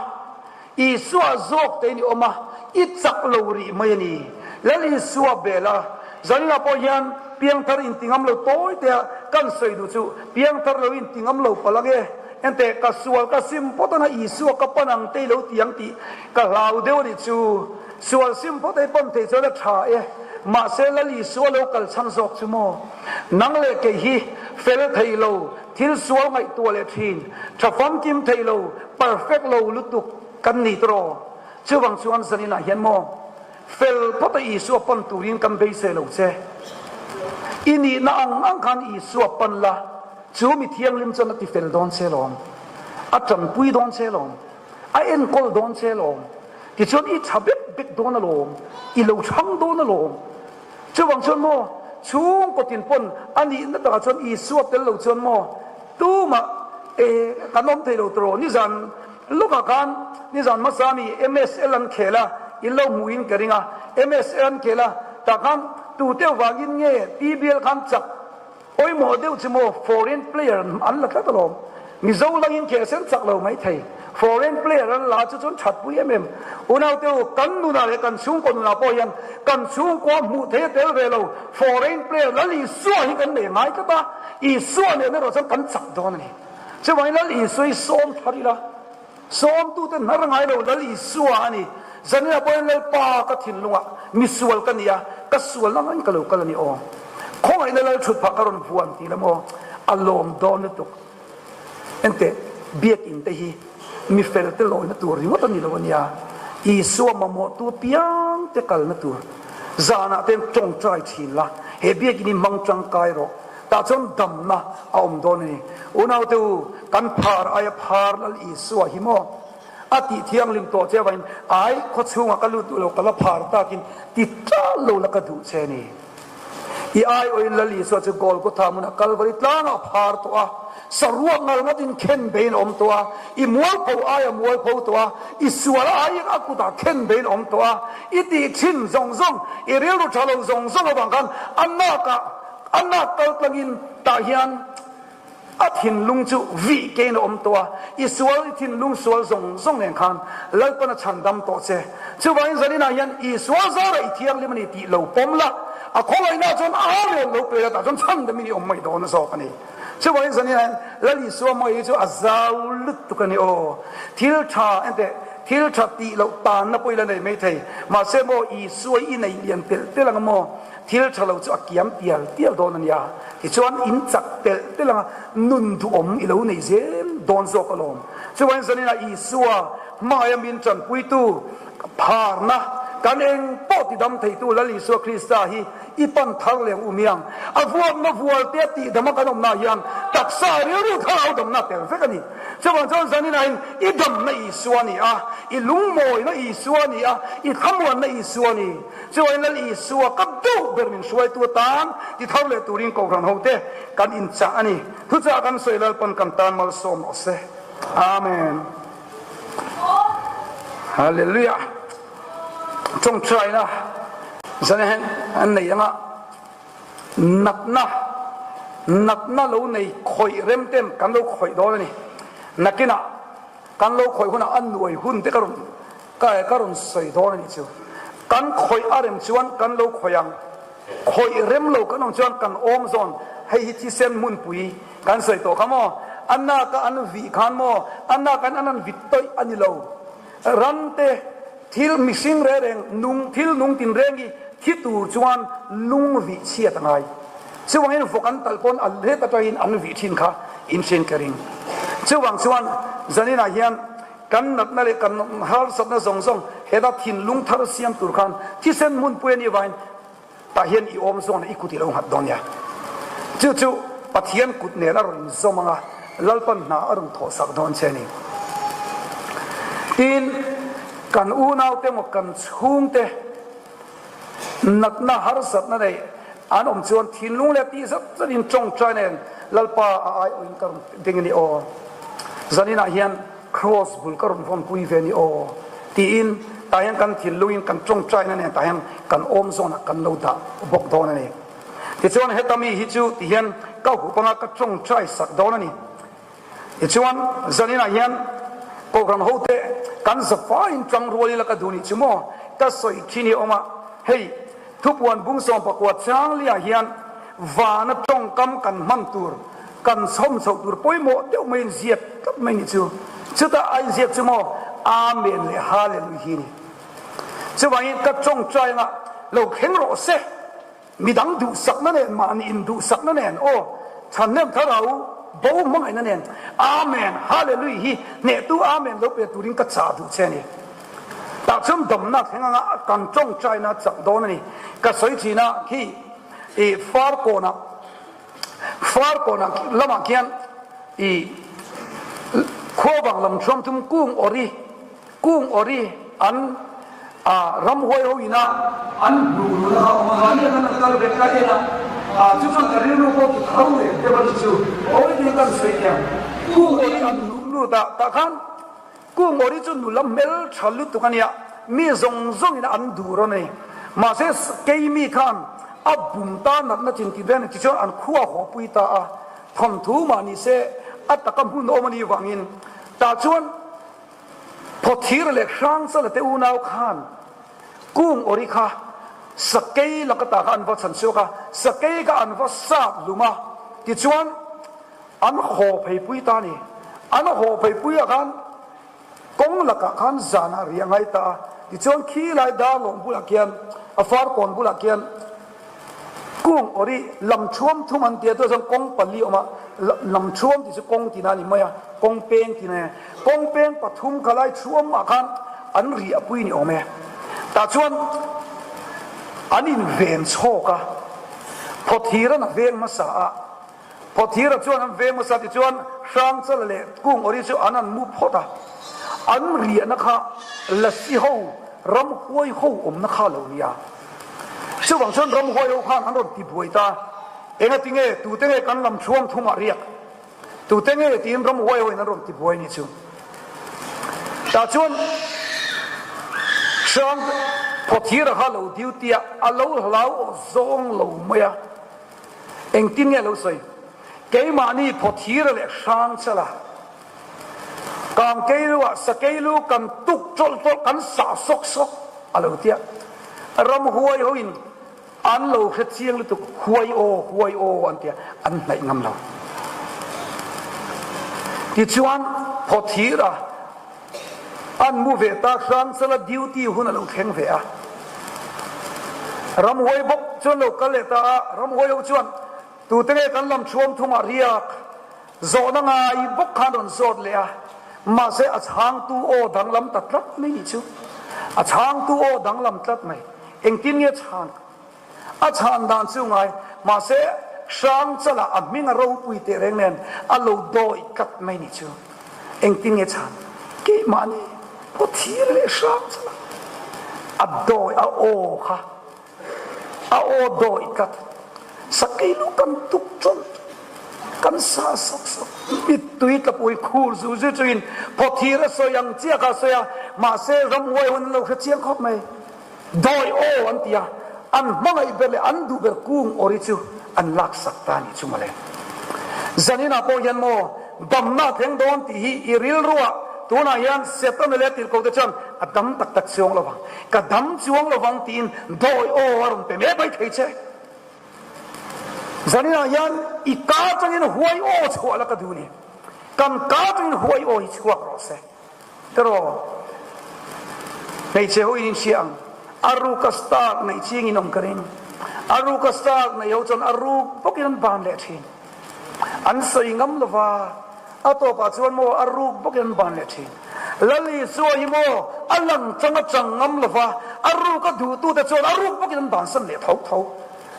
[SPEAKER 1] Isua zawk te in i awm a, i chak lo rih mai a ni. Lal Isua bel a, zaninah pawh hian piangthar inti ngam lo tawi te a kan sawi duh chu, piangthar lo inti ngam lo palh ang e. Enteh, ka sual ka sim phawt anga Isua ka pan ang te i lo ti ang tih Ka hlau deuh a nih chu. Sual sim phawt ei pawm thei chuan a tha e. Mahse Lal Isua lo kal chhan zawk chu maw? Nang leh kei hi fel thei lo, thil sual ngaihtuah leh thin, tha famkim thei lo, perfect lo lutuk kan ni tawh. Chuvang chuan zaninah hian maw fel phawt a Isua pan turin kan beisei lo che. I nihna ang ang khan Isua pan la, chu mi thianghlim chuan a ti fel dawn che lawm, a tanpui dawn che lawm. A enkawl dawn che alawm. Tichuan i tha bek bek dawn alawm, i lo chhang dawn alawm. Chuvang chuan maw, chhungkaw tin pawn a nihna takah chuan Isua tel lo chuan maw, tumah e kan awm thei lo tawh. Nizan lawkah khan nizan hmasa mi MSL an khel a, in lo hmuhin ka ring a, MSL an khel a, tah khan tute vangin nge TBL khan chak Pawimawh deuh chu maw foreign player an la tlat alawm. Mizo langin khel sen chak lo mai thei. Foreign player an la chu chuan that pui em em. Unaute u, kan nunah leh kan chhungkaw nunah pawh hian kan chhungkua hmuh theih a tel ve lo. Foreign player Lal Isua hi kan nei ngai tlat a, Isua nen erawh chuan kan chak dawn a ni. Chuvangin Lal Isua hi sawm thar ila, sawmtute hnar ngai lo Lal Isua a ni. Zaninah pawhin Lalpa ka thinlungah misual ka ni a, ka sualna ngaiin ka lo kal a ni aw. Khawngaihna Lal thut phah ka rawn vuan tih lam aw, a lawm dawn lutuk. Enteh, biakinn te hi mi fel te lawina tur ringawt a ni lo a nia, Isua mamawhtu piang te kalna tur. Zanah te tawngtai thin la, he biakinn hi hmang tangkai rawh, tah chuan damna a awm dawn a ni. Unaute u, kan phar aia phar Lal Isua hi maw? A tih thianghlim tawh che avangin ai khawchhungah ka lut duh lo, ka la phar takin ti tal lo la ka duh che a ni. I aiawhin Lal Isua chu Golgotha hmunah Kalvari tlangah a phar tawh a, saruak ngal ngatin khen beiin a awm tawh a, i mualpho aia mualpho tawh a, i sual aiin a kutah khen beiin a awm tawh a, i tih thin zawng zawng, i rilru tha lo zawng zawng avang khan a nakah a nak kal tlangin tah hian A thinlung chu vih kein a awm tawh a, i sual, i thinlung sual zawng zawng nen khan Lalpan a chhandam tawh che. Chuvangin zaninah hian i sual zarah i thianghlim a ni tih lo pawm la, a khawngaihna chuan Amen lo pe la tah chuan chhandamin i awm mai dawn zawk a ni. Chuvangin zaninah hian Lal Isua mawi hi chu a zau lutuk a ni aw. Thil tha enteh, thil tha tih loh tanna pawh i la nei mai thei, mahse maw Isua i nei lian telh telh ang maw? Thil tha lo chu a kiam tial tial dawn a nia, tichuan in chak telh telh anga nun duhawm i lo nei zel dawn zawk alawm. Chuvangin zaninah Isua hmangaih a min tanpuitu pharna kan eng pawh tidam theitu Lal Isua Krista hi i pan thar leh ang u miang. A vuakna vualte a tihdama kan awmna hian taksa rilru thlarau damna a tel vek a ni. Chuvang chuan zaninah in i damna Isua a ni a, i lungmawina Isua a ni a, i thlamuanna Isua a ni. Chuan Lal Isua ka duh ber min hruaitu atan ti tho leh turin Kohhran hote kan inchah a ni. Thuchah kan sawi Lalpan kan tan malsawm rawh se. Amen. Hallelujah. Tawngtaina zan an nei anga natna natna lo nei khawih rem ten kan lo khawih dawn a ni. Nakinah Kan lo khawih hunah a nuai hun te ka rawn ka rawn sawi dawn a nih chu. Kan khawih a rem chuan kan lo khawih ang, khawih rem lo kan awm chuan kan awm zawn. Hei hi thisen hmunpui kan sawi tawh kha maw? A naka an vih khan maw? A naka an an vit tawih a ni lo. Ram te thil mihring reng reng nung thil nung tinreng hi thi tur chuan lung vih chhiat a ngai. Chuvangin vawk an talh pawn a let atangin an vih thin kha in hrian ka ring. Chuvang chuan zaninah hian kan natna leh kan harsatna zawng zawng heta thinlung thar siam tur khan thisen hmunpui a nih vangin tah hian i awm zawn a i kut i lo nghat dawn nia. Chu chu Pathian kut nen a rawn inzawm ang a, Lalpan hna a rawn thawhsak dawn che a ni. Tin, kan unaute emaw kan chhungte, Natna harsatna nei an awm chuan thinlung leh tih zat zatin tawngtai nen Lalpa a aiawhin ka rawn ding a ni aw. Zaninah hian Kraws bul ka rawn vawnpui ve a ni aw tiin tah hian kan thinlungin kan tawngtaina nen tah hian kan awm zawnah kan lo dah bawk dawn a ni. Tichuan heta mi hi chu ti hian ka hup anga ka tawngtai sak dawn a ni. Tichuan, zaninah hian Kohhran hote kan zafaiin tangrual ila ka duh nih chu maw? Ka sawi thin hi a awm a, hei thupuan bung 19 Changlia hian vana tawngkam kan hman tur, kan chhawm chhoh tur pawimawh deuh mai inziak tlat mai nih chu. Chutah a inziak chu maw Amen leh Hallelujah hi ni. Chuvangin ka tawngtai anga lo thleng rawh se. Midang duhsakna nen, mahni induhsakna nen, aw, chhannem thlarau bo hmangaihna nen, Amen, Hallelujah hi hnehtu Amen lo pe turin ka chah duh che a ni. Tah chuan damna thleng anga kan tawngtaina chak dawn a ni. Ka sawi thin a, khi i Farkawnah, Farkawnah lamah khian i khuavang lam thuamthum kung awri, Kung awri an a ramhuai ho ina an hmuh runa kha awm a, mahni a kan kal ve ka en a, a chu chuan ka rilru pawh ti tho leh deuh a ni chu, awi tiin kan sawi thiam. Kung awri an hmuh lut a, tah khan kung awri chu nula hmeltha lutuk a nia, mi zawng zawng ina an duh rawn a ni. Mahse keimi khan a bum ta natna chin ti vel a ni, tichuan an khua haw pui ta a, thawnthu mah ni se a taka hmun awm a nih vangin tah chuan. Phawthira leh Hrangchala te unau khan kung awri kha sakei laka ta kha an va chhan chhuak a, sakei kha an va sat hlum a, tichuan an haw pheipui ta a ni. An haw pheipuiah khan Kawng lakah khan zanah ri a ngai ta a, tichuan khi lai darlawng bulah khian a farkawn bulah khian kung awri lam thuam thum an ti a, tunah chuan kawng pali a awm a, lam thuam tih chu kawng tihna a ni mai a, kawng peng tihna a ni. Kawng peng pathum kha lai thuamah khan an riahpui ni awm e. Tah chuan an inven chhawk a, phawthir an a veng hmasa a, Phawthira chuan an veng hmasa tichuan Hrangchala leh Kung Awri chu an an mu phawt a, an riahna kha Lasi ho ramhuai ho awmna kha lo nia. Chuvang chuan ramhuai ho khan an rawn ti buai ta, engati nge tute nge kan lam thuam thumah riak, tute nge tiin ramhuai ho in an rawn ti buai ni chu. Tah chuan Hrang Phawthira kha lo duty a, a lo hlau aw zawng lo mai a. Engtin nge lo sawi? Keimahni phawthira leh hrangchala kangkeilu-ah sakeilu kan tuk tawlh tawlh, kan sah sawk sawk a lo tia. Ramhuai hoin an lo hre chiang lutuk, huai aw, huai aw an tia, an hnaih ngam lo. Tichuan phawthira An mu ve ta Hrangchala duty hun a lo thleng ve a. Ramhuai bawk chuan lo kal leh ta a, Ramhuai ho chuan tute nge kan lam thuam thumah riak zawhna ngai bawk khan rawn zawt leh a, mahse a chhangtu aw danglam ta tlat mai nih chu. A chhangtu aw danglam tlat mai. Engtin nge chhan? A chhan dan chu ngai, mahse Hrangchala a hming a ropui teh reng nen a lo dawi tlat mai ni chu. Engtin nge chhan? Keimahni pawh thir leh Hrangchala a dawi a aw kha a aw dawi tlat. Sakei lu kan tuk ṭawlh kan sa sawk sawk. Mittui tlapui khur zu zu chuin phawthir a sawi ang chiah kha a sawi a, mahse ramhuai hun an lo hre chiang khawp mai. Dawi aw an ti a, an hmangaih ber leh an duh ber kung awri chu an laksak ta a nih chu mawle. Zaninah pawh hian maw damna a thleng dawn tih hi i rilruah tunah hian Setana leh a tirhkohte chuan a dam tak tak chuang lo vang, ka dam chuang lo vang tiin dawi aw a rawn pe mek mai thei che. Zaninah hian i ka atangin huai aw chhuah la ka duh ni. Kan ka atangin huai aw hi chhuak rawh se. Teraw, hmeichhe ho in inhria ang. A ruka star neih ching in awm ka ring. A ruka star nei ho chuan a ruk bawkin an ban leh thin. An sawi ngam lova, a tawpah chuan maw a ruk bawkin an ban leh thin. Lal Isua hi maw a lang chang a chang ngam lova, a ruka duhtute chuan a ruk bawkin an bansan leh tho tho.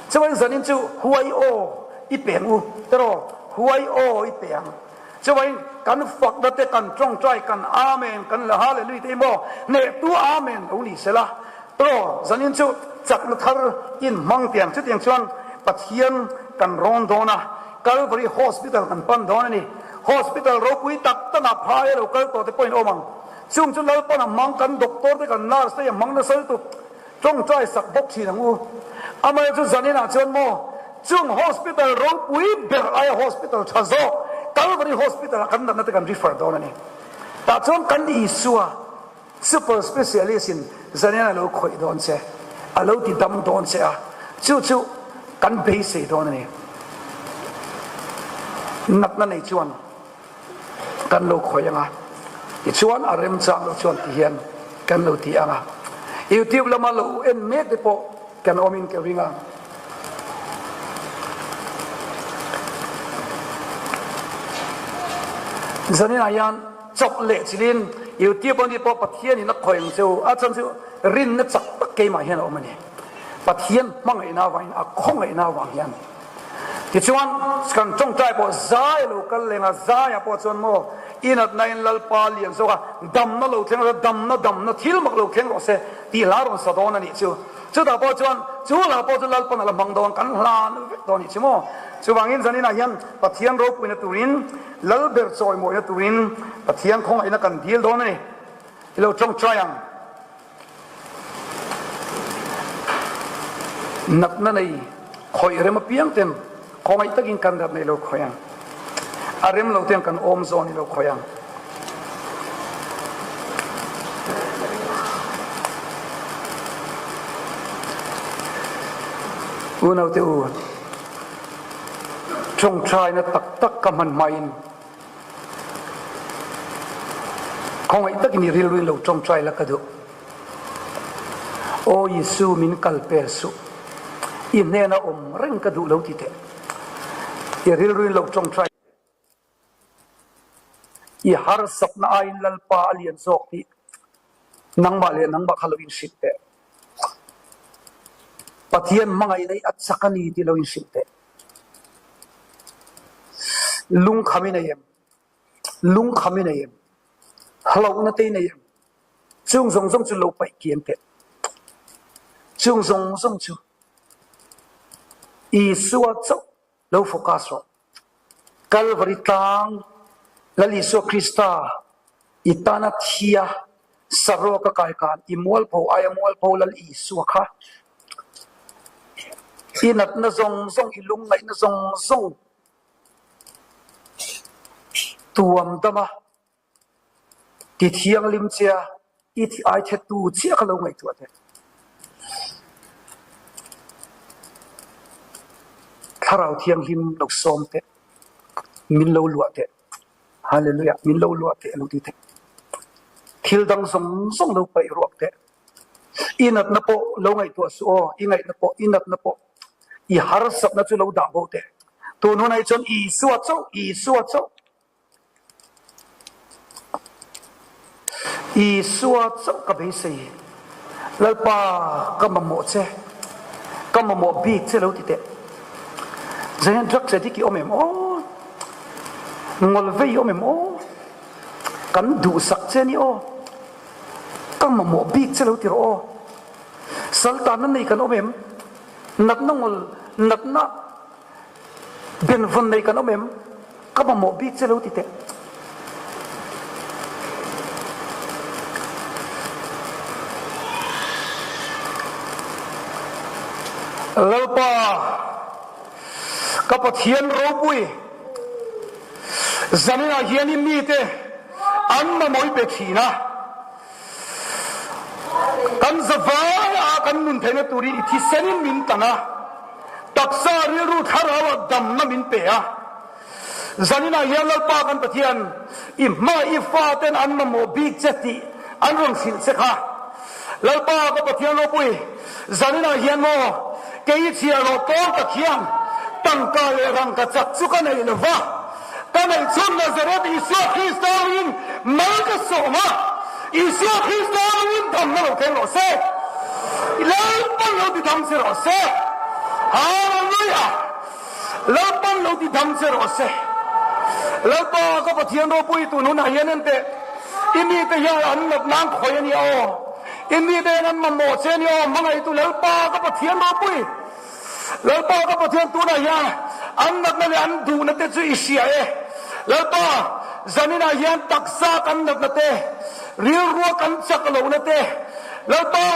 [SPEAKER 1] Chuan zanin chu huai aw i peng u. Teraw, huai aw i pe ang. Chuvain kan fakna te kan tawngtai kan Amen kan la Hallelujah te hi maw hnehtu Amen lo ni sela tawh zanin chu chakna thar in hmang tiang chutiang chuan Pathian kan rawn dawn a Calvary Hospital kan pan dawn a ni Hospital ropui tak tak ah phai a lo kal tawh te pawhin awm ang chung chu Lalpan a hmang kan doctor te kan nurse te hi a hmang nasa lutuk Tawngtai sak bawk thin ang u. Amaherawhchu chu zaninah chuan maw chung hospital ropui ber aia hospital tha zawk Calvary Hospital ah kan natna te kan refer dawn a ni. Tah chuan kan Isua super specialist in zanin a lo khawih dawn che, a lo ti dam dawn che a, chu chu kan beisei dawn a ni. Natna nei chuan. Kan lo khawih ang a, tichuan a remchang loh chuan ti hian kan lo ti ang a. YouTube lama lo en mek te pawh kan awmin ka ring a. Zaninah hian chawp leh chilin YouTube ani pawh Pathianin a khawih ang che u, a chhan chu rinna chak tak keimah hian a awm a ni. Pathian hmangaihna avangin a khawngaihna avang hian. Tichuan, kan tawngtai pawh zai a lo kal leng a, zaiah pawh chuan maw i natnain Lalpa lian zawk a, damna lo thleng rawh se, damna damna thil mak lo thleng rawh se tih hla rawn sa dawn a nih chu. Chutah pawh chuan chu hla pawh chu Lalpan a la hmang dawn, kan hlan vek dawn a nih chu maw. Chuvangin zaninah hian Pathian ropuina turin, Lalber chawimawina turin Pathian khawngaihna kan dil dawn a ni. I lo tawngtai ang. Natna nei khawih rem apiang ten khawngaih takin kan rat nei lo khawih ang. A rem lo ten kan awm zawn i lo khawih ang. Unaute u, tawngtaina tak tak ka hman hmain khawngaih takin i rilruin lo tawngtai la ka duh. Aw Isu min kal pel suh, i hnena awm reng ka duh lo ti teh. I rilruin lo tawngtai teh. I harsatna aiin Lalpa a lian zawk tih nangmah leh nangmah kha lo inhrilh teh. Pathian hmangaihna hi a chak a ni tih lo inhrilh teh. Lungkham i nei em? Lungkham i nei em? Hlauhna te i nei em? Chung zawng zawng chu lo paih kiang teh. Chung zawng zawng chu Isua chauh lo focus rawh. Kalvari tlang Lal Isua Krista i tana thia saruaka kai khan i mualpho aia mualpho Lal Isua kha i natna zawng zawng, i lungngaihna zawng zawng tuam dama Ti thianghlim che a, i thi ai thettu chiah ka lo ngaihtuah teh. Thlarau Thianghlim lo sawm teh, min lo luah teh. Hallelujah, min lo luah teh a lo ti teh. Thil dang zawng zawng lo paih ruak teh. I natna pawh lo ngaihtuah suh aw, i ngaihna pawh, i natna pawh, i harsatna chu lo dah bo teh. Tun hunah hi chuan Isua chauh, Isua chauh. Isua chauh ka beisei. Lalpa ka mamawh che, ka mamawh bik che lo ti teh. Zahian drugs addict i awm em aw? Ngawl vei i awm em aw? Kan duhsak che a ni aw? Ka mamawh bik che lo ti rawh aw? Saltanna nei kan awm em? Natna ngawl, natna. Benvawn nei kan awm em? Ka mamawh bik che lo ti teh. Lalpa, ka Pathian ropui, zaninah hian i mite an mamawh i pe thin a. Kan zavai a kan nun theihna turin i thisenin min tan a, taksa rilru thlarau ah damna min pe a. Zaninah hian Lalpa kan Pathian, i hma i faten an mamawh bik che tih an rawn hrilh che kha. Lalpa ka Pathian ropui, zaninah hian maw kei i chhiahhlawh tlawm tak hian tangka leh rangkachak chu ka nei lo va, Ka neihchhun Nazareth Isua Krista angin mal ka sawm a, Isua Krista angin damna lo thleng rawh se. Lalpan lo ti dam che rawh se. Hallelujah! Lalpan lo ti dam che rawh se. Lalpa ka Pathian ropui tun hunah hian enteh, i mite hian an natna an khawih a nia aw. I mite hian an mamawh che a nia aw. Hmangaihtu Lalpa ka Pathian ropui. Lalpa ka Pathian tunah hian an natna leh an duhna te chu i hria e. Lalpa, zaninah hian taksa kan natna te, rilrua kan chak lohna te, Lalpa,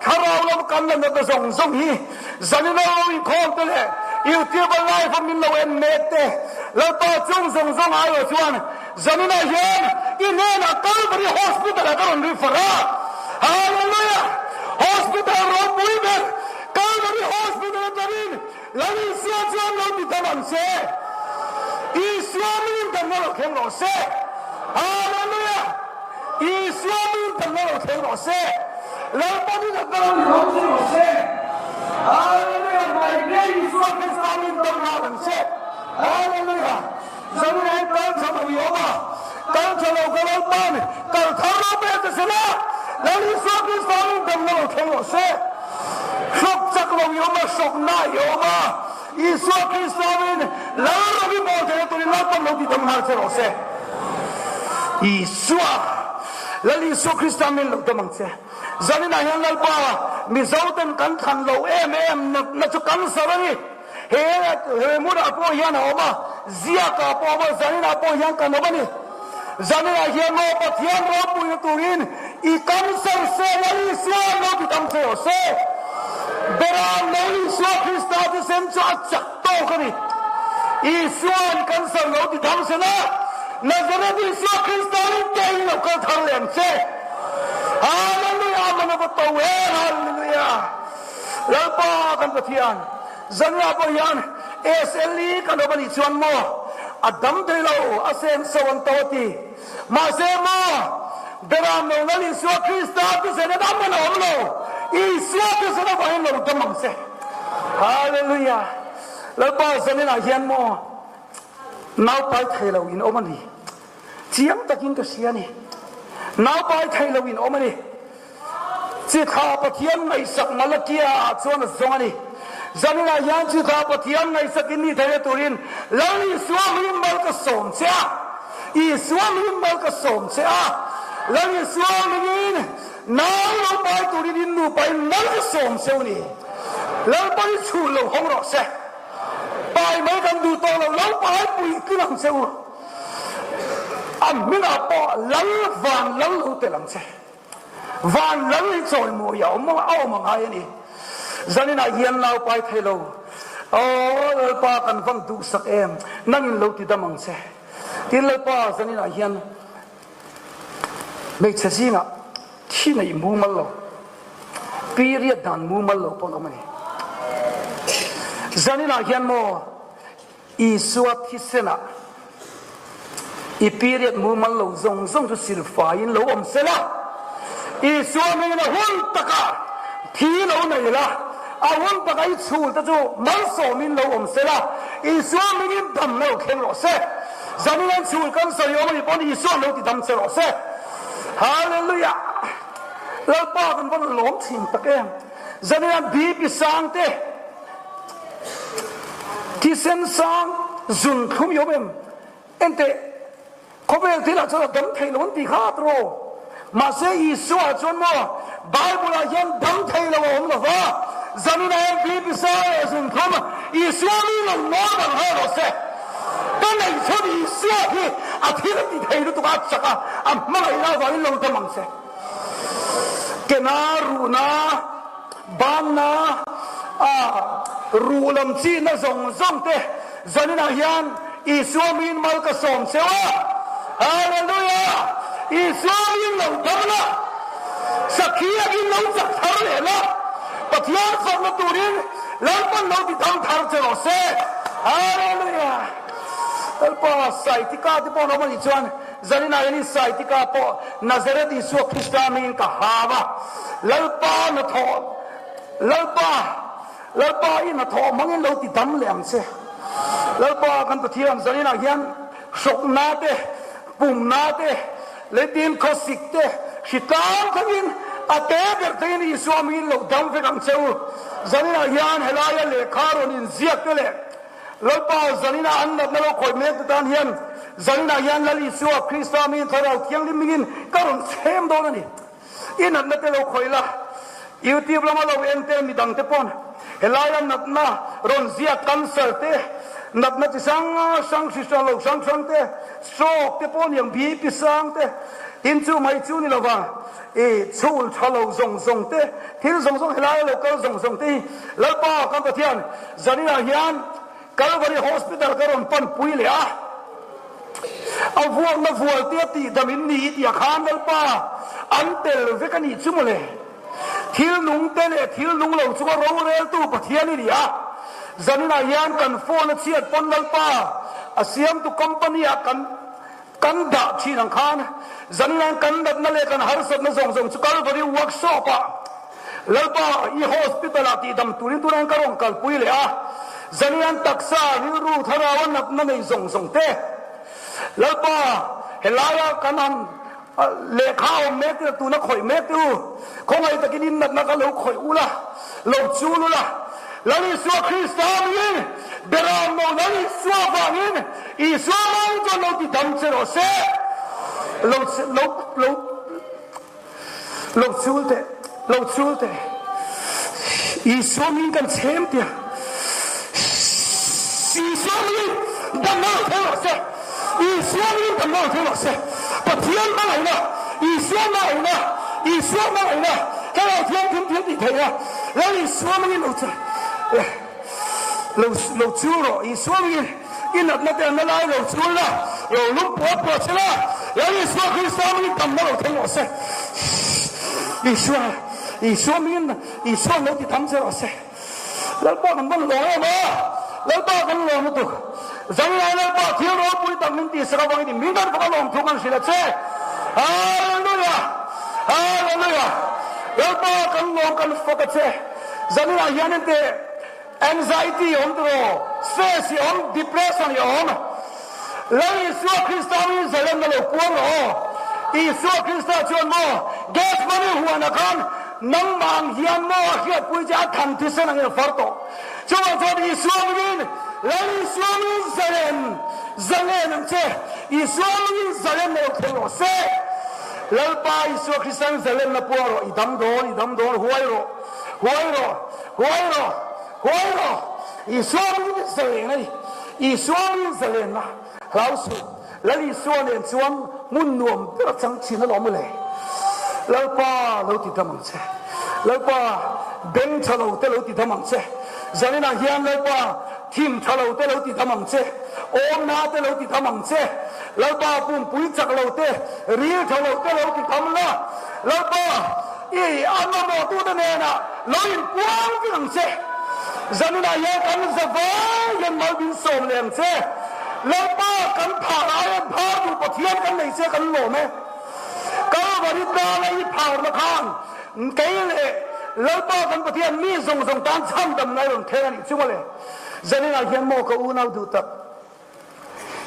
[SPEAKER 1] thlarau lam kan la natna zawng zawng hi zaninah lo inkhawm te leh YouTube a live a min lo en mek te, Lalpa chung zawng zawng aiawh chuan zaninah hian i hnenah Calvary Hospital ah ka rawn refer a. Hallelujah! Hospital ropui ber Calvary Hospital atangin Lal Isua chuan lo ti dam ang che. Isua mingin damna lo thleng rawh se. Hallelujah! Isua mingin damna lo thleng rawh se. Lalpa ni natna lo ni rawh che rawh se. Hallelujah! Hmaite Isua Krista mingin damna ang che. Hallelujah! Zanin hi kal tha lo i awm a, kal tha lo ka Lalpa'n kal thar lo pek che sela, Lal Isua Krista in damna lo thleng rawh se. Hrawk chak lo i awm a, hrawkna i awm a, Isua Krista in Lal ram i bawl theihna turin Lalpa'n lo ti dam nghal che rawh se. Isua, Lal Isua Krista min lo dam ang che. Zaninah hian Lalpa, Mizoten kan thlan lo em em natna chu cancer a ni. He he hmunah pawh hian a awm a, ziakah pawh a awm a, zaninah pawh hian kan awm a ni. Zaninah hian maw Pathian ropuina turin i cancer se Lal Isua an lo ti tam thei rawh se. Beram lo Isua Krista thisen chu a chak tawk a ni. Isua'n cancer lo ti dam se la, Nazareth Isua Krista in kei lo kal thar leh ang che. Hallelujah! Amen a va to em! Hallelujah! Lalpa kan Pathian. Zanriah pawh hian SLE kan awm a nih chuan maw a dam thei lo, a senso an to a ti. Mahse maw Beram lo Lal Isua Krista thisen a dam an awm lo, Isua thisen avangin lo dam ang che. Hallelujah! Lalpa zaninah hian maw naupai thei lo in awm a ni. Chiang takin ka hria a ni. Naupai thei lo in awm a ni. Chithla Pathian ngaihsak Malakia ah chuan a zawng a ni. Zaninah hian chithla Pathian ngaihsak in ni theihna turin Lal Isua hmingin mal ka sawm che a. Isua hmingin mal ka sawm che a. Lal Isua hmingin nau lo pai turin in nupa in mal ka sawm che u ni. Lalpa hi chhul lo hawng rawh se. Pai mai kan duh tawh lo, lo pai puitling ang che u. A hmingah pawh Lal van lal lo tel ang che. Van lal hi chawimawi a awm a awm a ngai a ni. Zaninah hian nau pai thei lo. Aw Lalpa kan vang duhsak em, nangin lo ti dam ang che. Tin Lalpa zaninah hian hmeichhe zingah thi neih mumal lo, period dan mumal lo pawh an awm a ni. Zaninah hian maw Isua thisenah i period mumal lo zawng zawng chu silfaiin lo awm se la, Isua hmingin a hun takah thi lo nei la, a hun takah i chhul te chu malsawmin lo awm se la, Isua hmingin damna lo thleng rawh se. Zanin an chhul kan sawi awm a nih pawn Isua'n lo ti dam che rawh se. Hallelujah! Lalpa kan va lawm thin tak em! Zanin an BP sang te, Thisen sang zun thlum i awm em? Enteh, khawvel thilah chuan a dam thei lo an ti kha tiraw? Mahse Isua chuan maw Bible ah hian dam thei lo a awm lo va, zanin ah hian BP sang leh zun thlum Isua mi lo nawn ang ha rawh se. Ka neih chhun Isua hi a thil a ti thei lutuk a, a chak a, a hmangaihna avangin lo dam ang che. Kena ruhna. Banna a ruh lam chihna zawng zawng te zaninah hian Isua miin mal ka sawm cheu a. Hallelujah! Isua miin lo dam la, sakhi akin lo chak thar leh la, Pathian fakna turin Lalpan lo ti thang thar che rawh se. Hallelujah! Lalpa Saitika te pawh an awm a nih chuan Zaninah hian in Saitika pawh Nazareth Isua Krista hmingin ka hau a, Lalpa hnathawh, Lalpa, Lalpa i hnathawh hmangin lo ti dam leh ang che. Lalpa kan Pathian, zaninah hian hrawkna te, pumna te, leitin khawsik te, hritlang thlengin a te ber thlengin Isua hmingin lo dam vek ang che u. Zaninah hian helaia lehkha rawn inziak te leh Lalpa, zaninah an natna lo khawih mek te tan hian zaninah hian Lal Isua Krista miin Thlarau Thianghlim mingin ka rawn chhem dawn a ni. I natna te lo khawih la, YouTube lama lo en te midang te pawn helaia natna rawn ziak cancer te, natna chi hrang hrang hrisel lo hrang hrang te, stroke te pawh niang BP sang te, tin chu mai chu ni lova i chhul tha lo zawng zawng te, thil zawng zawng helaia lo kal zawng zawng te hi Lalpa kan Pathian Zaninah hian Calvary Hospital ka rawn pan pui leh a, a vuakna vualte a tihdam in ni tih a khan Lalpa an tel vek a nih chu mawle. Thil nung te leh thil nung lo chunga roreltu Pathian i ni a, zaninah hian kan phone a chhiat pawn Lalpa a siamtu company ah kan kan dah thin ang khan zaninah kan natna leh kan harsatna zawng zawng chu Calvary Workshop ah Lalpa i hospital ah tihdam turin tunah hian ka rawn kalpui leh a, zaninah taksa rilru thlarau a natna nei zawng zawng te Lalpa helaia kan han lehkha awm mek te tuna khawih mek te u khawngaih takin in natna kha lo khawih ula lo chul ula Lal Isua Krista angin Beram no Lal Isua vangin Isua mang chuan lo ti dam che rawh se lo lo lo lo chul teh lo chul teh Isua min kan chhem tia Isua min damna lo thleng rawh se Isua min damna lo thleng rawh se Pathian hmangaihna Isua hmangaihna Isua hmangaihna Thlarau Thianghlim thil tih theihna Lal Isua mingin lo che lo lo chul rawh Isua mingin i natna te an la lai lo chul la lo lum puah puah che la Lal Isua Krista mingin damna lo thleng rawh se Isua Isua mingin Isua lo ti tham che rawh se. Lalpa kan van lawm em a, Lalpa kan lawm lutuk. Zanglai Lalpa thil ropui tak min tihsak avangin i min kan fak a lawm thu kan hrilh a che. Hallelujah! Hallelujah! Lalpa kan lawm kan fak a che. Zaninah hian enteh anxiety i awm tiraw, stress i awm, depression i awm. Lal Isua Krista min zalenna lo puang rawh aw. Isua Krista chuan maw Gethsemane huanah khan nangmah ang hian maw a hriatpui che a than thisen angin a far tawh. Chuvang chuan Isua mingin Lal Isua mingin zalen zalen ang che. Isua mingin zalenna lo thleng rawh se. Lalpa Isua Kristan zalenna puang rawh. I dam dawn, i dam dawn, huai rawh, huai rawh, huai rawh, huai rawh. Isua mingin zalen a ni. Isua min zalenna hlau suh, Lal Isua nen chuan hmun nuam ber a chang thin alawm le. Lalpa lo ti dam ang che. Lalpa beng tha lo te lo ti dam ang che. Zaninah hian Lalpa thim tha lo te lo ti dam ang che. Awmna te lo ti dam ang che. Lalpa pumpui chak lo te, ril tha lo te lo ti dam la. Lalpa I a mamawhtute nenah lo inpuang vek ang che. Zaninah hian kan zavai hian mal min sawm leh ang che. Lalpa kan phah aia phar duh Pathian kan nei che kan lawm e. Kalvari tlanga i pharna khan kei leh Lalpa kan Pathian mi zawng zawng tan chhandamna i rawn thleng a nih chu mawle. Zaninah hian maw ka unau duh tak.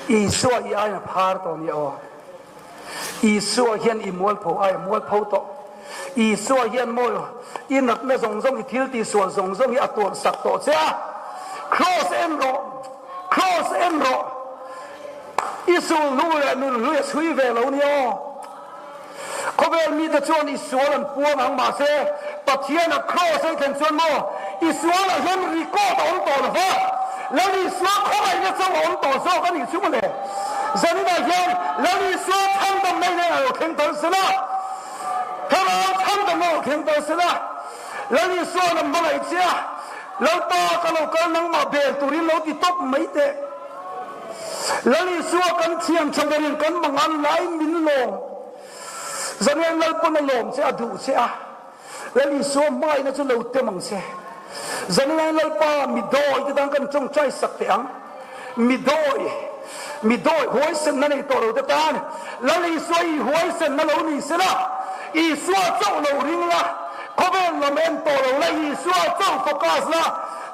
[SPEAKER 1] Isua i aina phar tawh nia aw. Isua hian i mualpho ai a mualpho tawh. Isua hian maw i natna zawng zawng i thil tihsual zawng zawng hi a tuarh sak tawh che a. Kraws en rawh, kraws en rawh. I sulhnu leh nunhlui a chhui ve lo nia aw. Khawvel mite chuan i sual an puang ang mahse Pathian a kraws a i thlen chuan maw i sualah hian record a awm tawh lo va, Lal Isua khawngaihna chauh a awm tawh zawk a nih chu mawle. Zaninah hian Lal Isua chhandamna in a lo thleng tal sela, Thlarau chhandamna a lo thleng tal sela, Lal Isua lam hmangaih che a, Lalpa ka lo kal nangmah bel turin lo ti tawp mai teh. Lal Isua kan thiam tha berin kan mangan laiin min lawm. Zanuai Lalpawn a lawm che, a duh che a. Lal Isua hmaina chu lo tem ang che. Zanuai Lalpa mi dawi te tan kan tawngtai sak teh ang. Mi dawi, mi dawi huaisenna nei tawh lo te tan Lal Isua i huaisenna lo ni sela, Isua chauh lo ring la, khawvel lam en tawh lo la, Isua chauh focus la,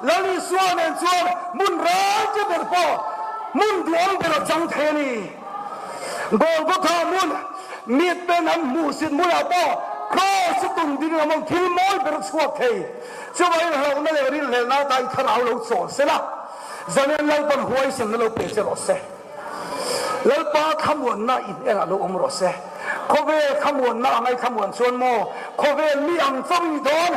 [SPEAKER 1] Lal Isua nen chuan hmun ralche ber pawh hmun duhawm ber a chang thei a ni. Golgotha hmun miten an hmuhsit hmunah pawh Kraws a tum ding lam ang thil mawi ber a chhuak thei. Chuvangin hlauhna leh rinhlelhna ata i thlarau lo chawl sela, Zalen Lalpan huaisenna lo pe che rawh se. Lalpa thlamuanna in engah lo awm rawh se. Khawvel thlamuanna a ngaithlamuan chuan maw khawvel mi ang chauh i ni dawn?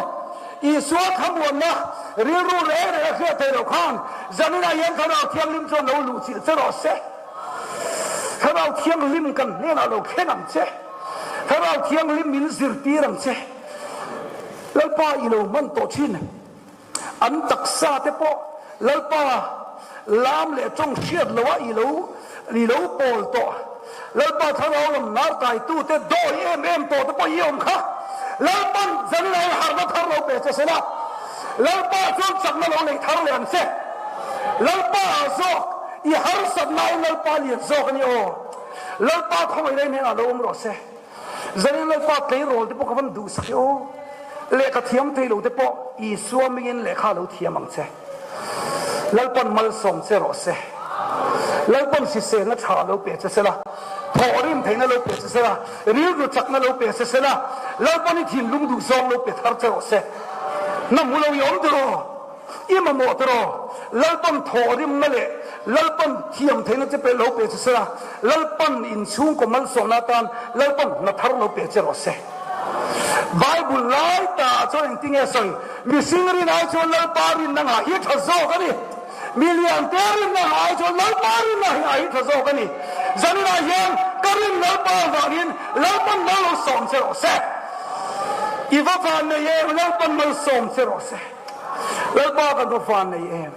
[SPEAKER 1] Isua thlamuanna rilru reng reng a hriat theih loh khan zaninah hian Thlarau Thianghlim chuan lo luhchilh che rawh se. Thlarau Thianghlim kan hnenah lo thleng ang che. Thlarau Thianghlim min zirtir ang che. Lalpa i lo hman tawh thin. An taksa te pawh Lalpa lam leh tawng hriat loh a i lo i lo pawl tawh. Lalpa thlarau lam nar taitu te dawi em em tawh te pawh i awm kha. Lalpan zanin harhna thar lo pe che sela, Lalpa chuan chakna lo nei thar leh ang che. Lalpa ah zawk i harsatna in Lalpa lian zawk a ni aw. Lalpa khawngaih reng hnenah lo awm rawh se. Zanin Lalpa tleirawl te pawh ka van duhsak i aw. Lehkha thiam thei lo te pawh Isua mingin lehkha lo thiam ang che. Lalpan malsawm che rawh se. Lalpan hriselna tha lo pe che sela, thawhrim theihna lo pe che sela, rilru chakna lo pe che sela, Lalpan i thinlung duhzawng lo pe thar che rawh se. Na hmu lo i awm tiraw? I mamawh tiraw? Lalpan thawhrimna leh Lalpan thiam theihna che pe lo pe che sela, Lalpan inchhungkaw malsawmna atan Lalpan hna thar lo pe che rawh se. Bible lai ta chuan engtinge sawi? Mihring rin ai chuan Lalpa rinna ngah hi tha zawk a ni. Mi liante rinna ngah ai chuan Lalpa rinna hi ngah hi tha zawk a ni. Zaninah hian ka rin Lalpa avangin Lalpan mal lo sawm che rawh se. I va van nei em? Lalpan mal sawm che rawh se. Lalpa kan va van nei em?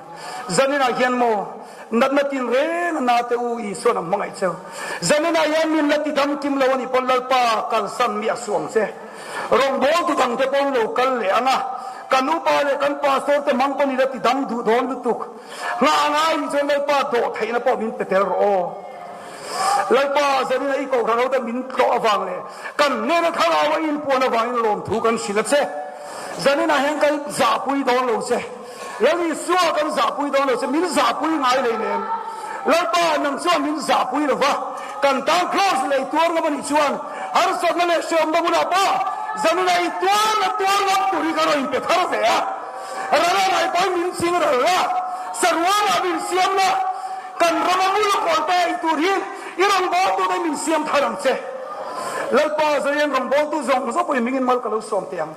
[SPEAKER 1] Zaninah hian maw natna tin reng a nate u Isuan a hmangaih cheu. Zaninah hian min la ti dam kim lo a nih pawn Lalpa kalsan mi a suang che. Rawngbawltu dangte pawn lo kal leh ang a. Kan upa leh kan pastor te hmang pawn ila ti dam duh dawn lutuk. Nghah ngai nih chuan Lalpa dawh theihna pawh min pe tel rawh aw. Lalpa zanin a i kohhran ho te min tlawh avang leh kan hnena thlarau a inpuan avangin lawmthu kan hrilh a che. Zaninah hian kan zahpui dawn lo che. Lal Isua kan zahpui dawn lo che, min zahpui ngai lei nem. Lalpa nang chuan min zahpui lo va, kan tan kraws lei tuar ngam a nih chuan harsatna leh hrehawmna hmunah pawh zaninah i tuarna tuar ngam tur hi ka rawn inpe thar ve a. Rala ngai pawhin min ching ral a, sarualah min siam la, kan rama mul a kawl ta ei tur hi i rawngbawltute min siam thar ang che. Lalpa zanin rawngbawltu zawng zawng pawhin mingin mal ka lo sawm teh ang.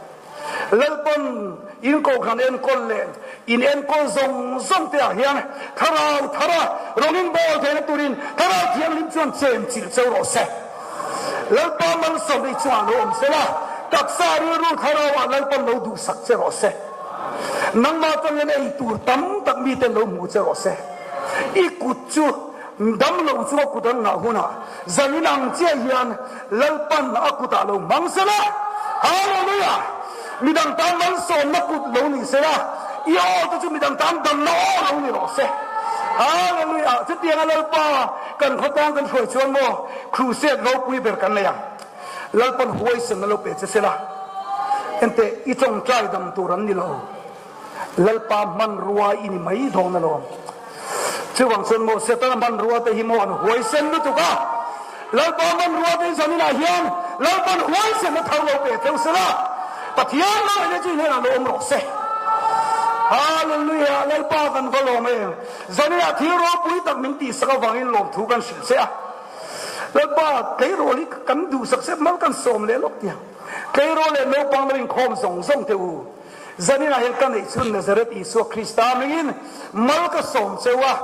[SPEAKER 1] Lalpawn in kohhran enkawl leh in enkawl zawng zawng te ah hian thlarau thar a rawng in bawl theihna turin thlarau thianghlim chuan chen chilh cheu rawh se. Lalpa malsawm i chungah lo awm sela, taksa rilru thlarau ah Lalpan lo duhsak che rawh se. Nangmah atangin ei tur tam tak miten lo hmu che rawh se. I kut chu damlo chunga kut an ngah hunah Zanin ang chiah hian Lalpan a kutah lo hmang sela, Hallelujah! Midang tan malsawmna kut lo ni sela, i aw te chu midang tan damna aw lo ni rawh se. Hallelujah! Chutianga Lalpa kan khawtlang kan hruai chuan maw crusade ropui ber kan nei ang. Lalpan huaisenna lo pe che sela, enteh i tawngtai dam tur an ni lo. Lalpa hmanrua i ni mai dawn alawm. Chuvang chuan maw Setana hmanrua te hi maw an huaisen lutuk a, Lalpa hmanrua te hi zaninah hian Lalpa'n huaisenna thar lo pe theuh sela, Pathian hmangaihna chu i hnenah lo awm rawh se. Hallelujah! Lalpa kan va lawm em! Zaninah thil ropui tak min tihsak avangin lawmthu kan hrilh che a. Lalpa, tleirawl hi kan duhsak se mal kan sawm leh lawk tiang. Tleirawl leh naupang lo inkhawm zawng zawng teh u. Zaninah hian ka neih chhun Nazareth Isua Krista hmingin mal ka sawm cheu a,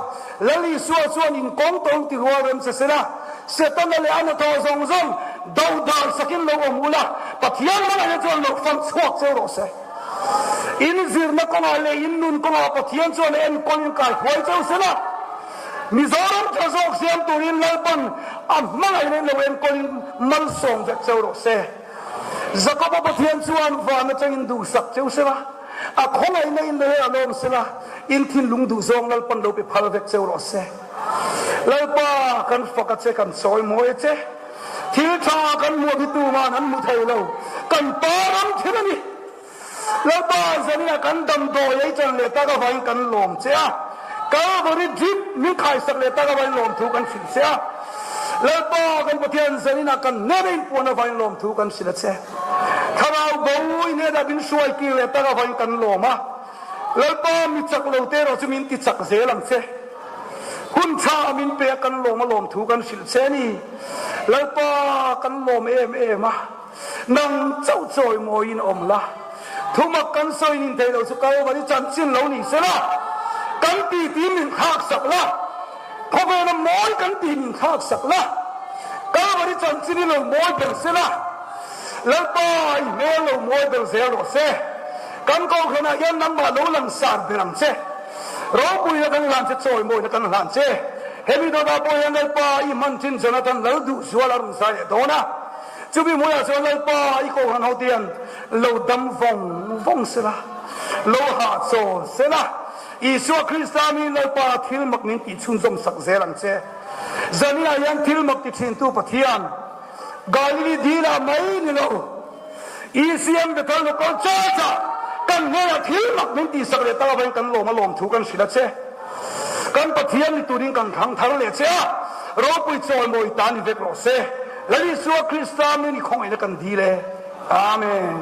[SPEAKER 1] Lal Isua chuan in kawng tawng ti rual rem che sela, Setana leh a hnathawh zawng zawng dodal sakin lo awm ula, Pathian hmangaihna chuan lo fam chhuak cheu rawh se. In zirna kawngah leh in nun kawngah Pathian chuan a enkawl in kai huai cheu sela, Mizoram tha zawk siam turin Lalpan a hmangaihna in lo enkawl in malsawm vek cheu rawh se. Jakoba Pathian chuan van atangin duhsak cheu sela, a khawngaihna in leh a lawm sela, in thinlung duhzawng Lalpan lo pe phal vek cheu rawh se. Lalpa, kan fak a che, kan chawi mawi a che. Thil tha kan hmuh hi tuman an hmu thei lo, kan pa ram thil a ni. Lalpa, zaninah kan damdawi ei chan leh tak avangin kan lawm che a, Kalvari drip min khaisak leh tak avangin lawmthu kan hrilh che a. Lalpa, kan Pathian, zaninah kan hnena inpuan avangin lawmthu kan hrilh a che. Thlarau bo i hnenah min hruai kir leh tak avangin kan lawm a. Lalpa, mi chak lo te erawh chu min ti chak zel ang che. Hun tha min pe a kan lawm a lawmthu kan hrilh che a ni. Lalpa, kan lawm em em a. Nang chauh chawi mawiin awm la, thumak kan sawi nin thei lo chu Kalvari chanchin lo ni sela, kan titi min thlak sak la, khawvela mawi kan tih min thlak sak la, Kalvari chanchin hi lo mawi ber sela, Lalpa i hmel lo mawi ber zel rawh se, kan kohhranah hian nangmah lo langsar ber ang che, ropuina kan hlan che, chawimawina kan hlan che, hemi dawtah pawh hian Lalpa i hman thin Jonathan Lalduhzuala rawn zai leh dawn a. Chumi hmuiah chuan Lalpa i kohhran ho tian lo dam vawng vawng sela, lo hahchawl sela, Isua Krista mi Lalpa thil mak min tih chhunzawm sak zel ang che. Zaninah hian thil mak ti thintu Pathian, Galili dilah mai ni lo, ECM Bethel Local Church-ah kan hnenah thil mak min tihsak leh tak avangin kan lawm a lawm thu kan hrilh a che. Kan Pathian ni turin kan thlang thar leh che a, ropui chawimawi ta ni vek rawh se. Lal Isua Krista min i khawngaihna kan dil e. Amen.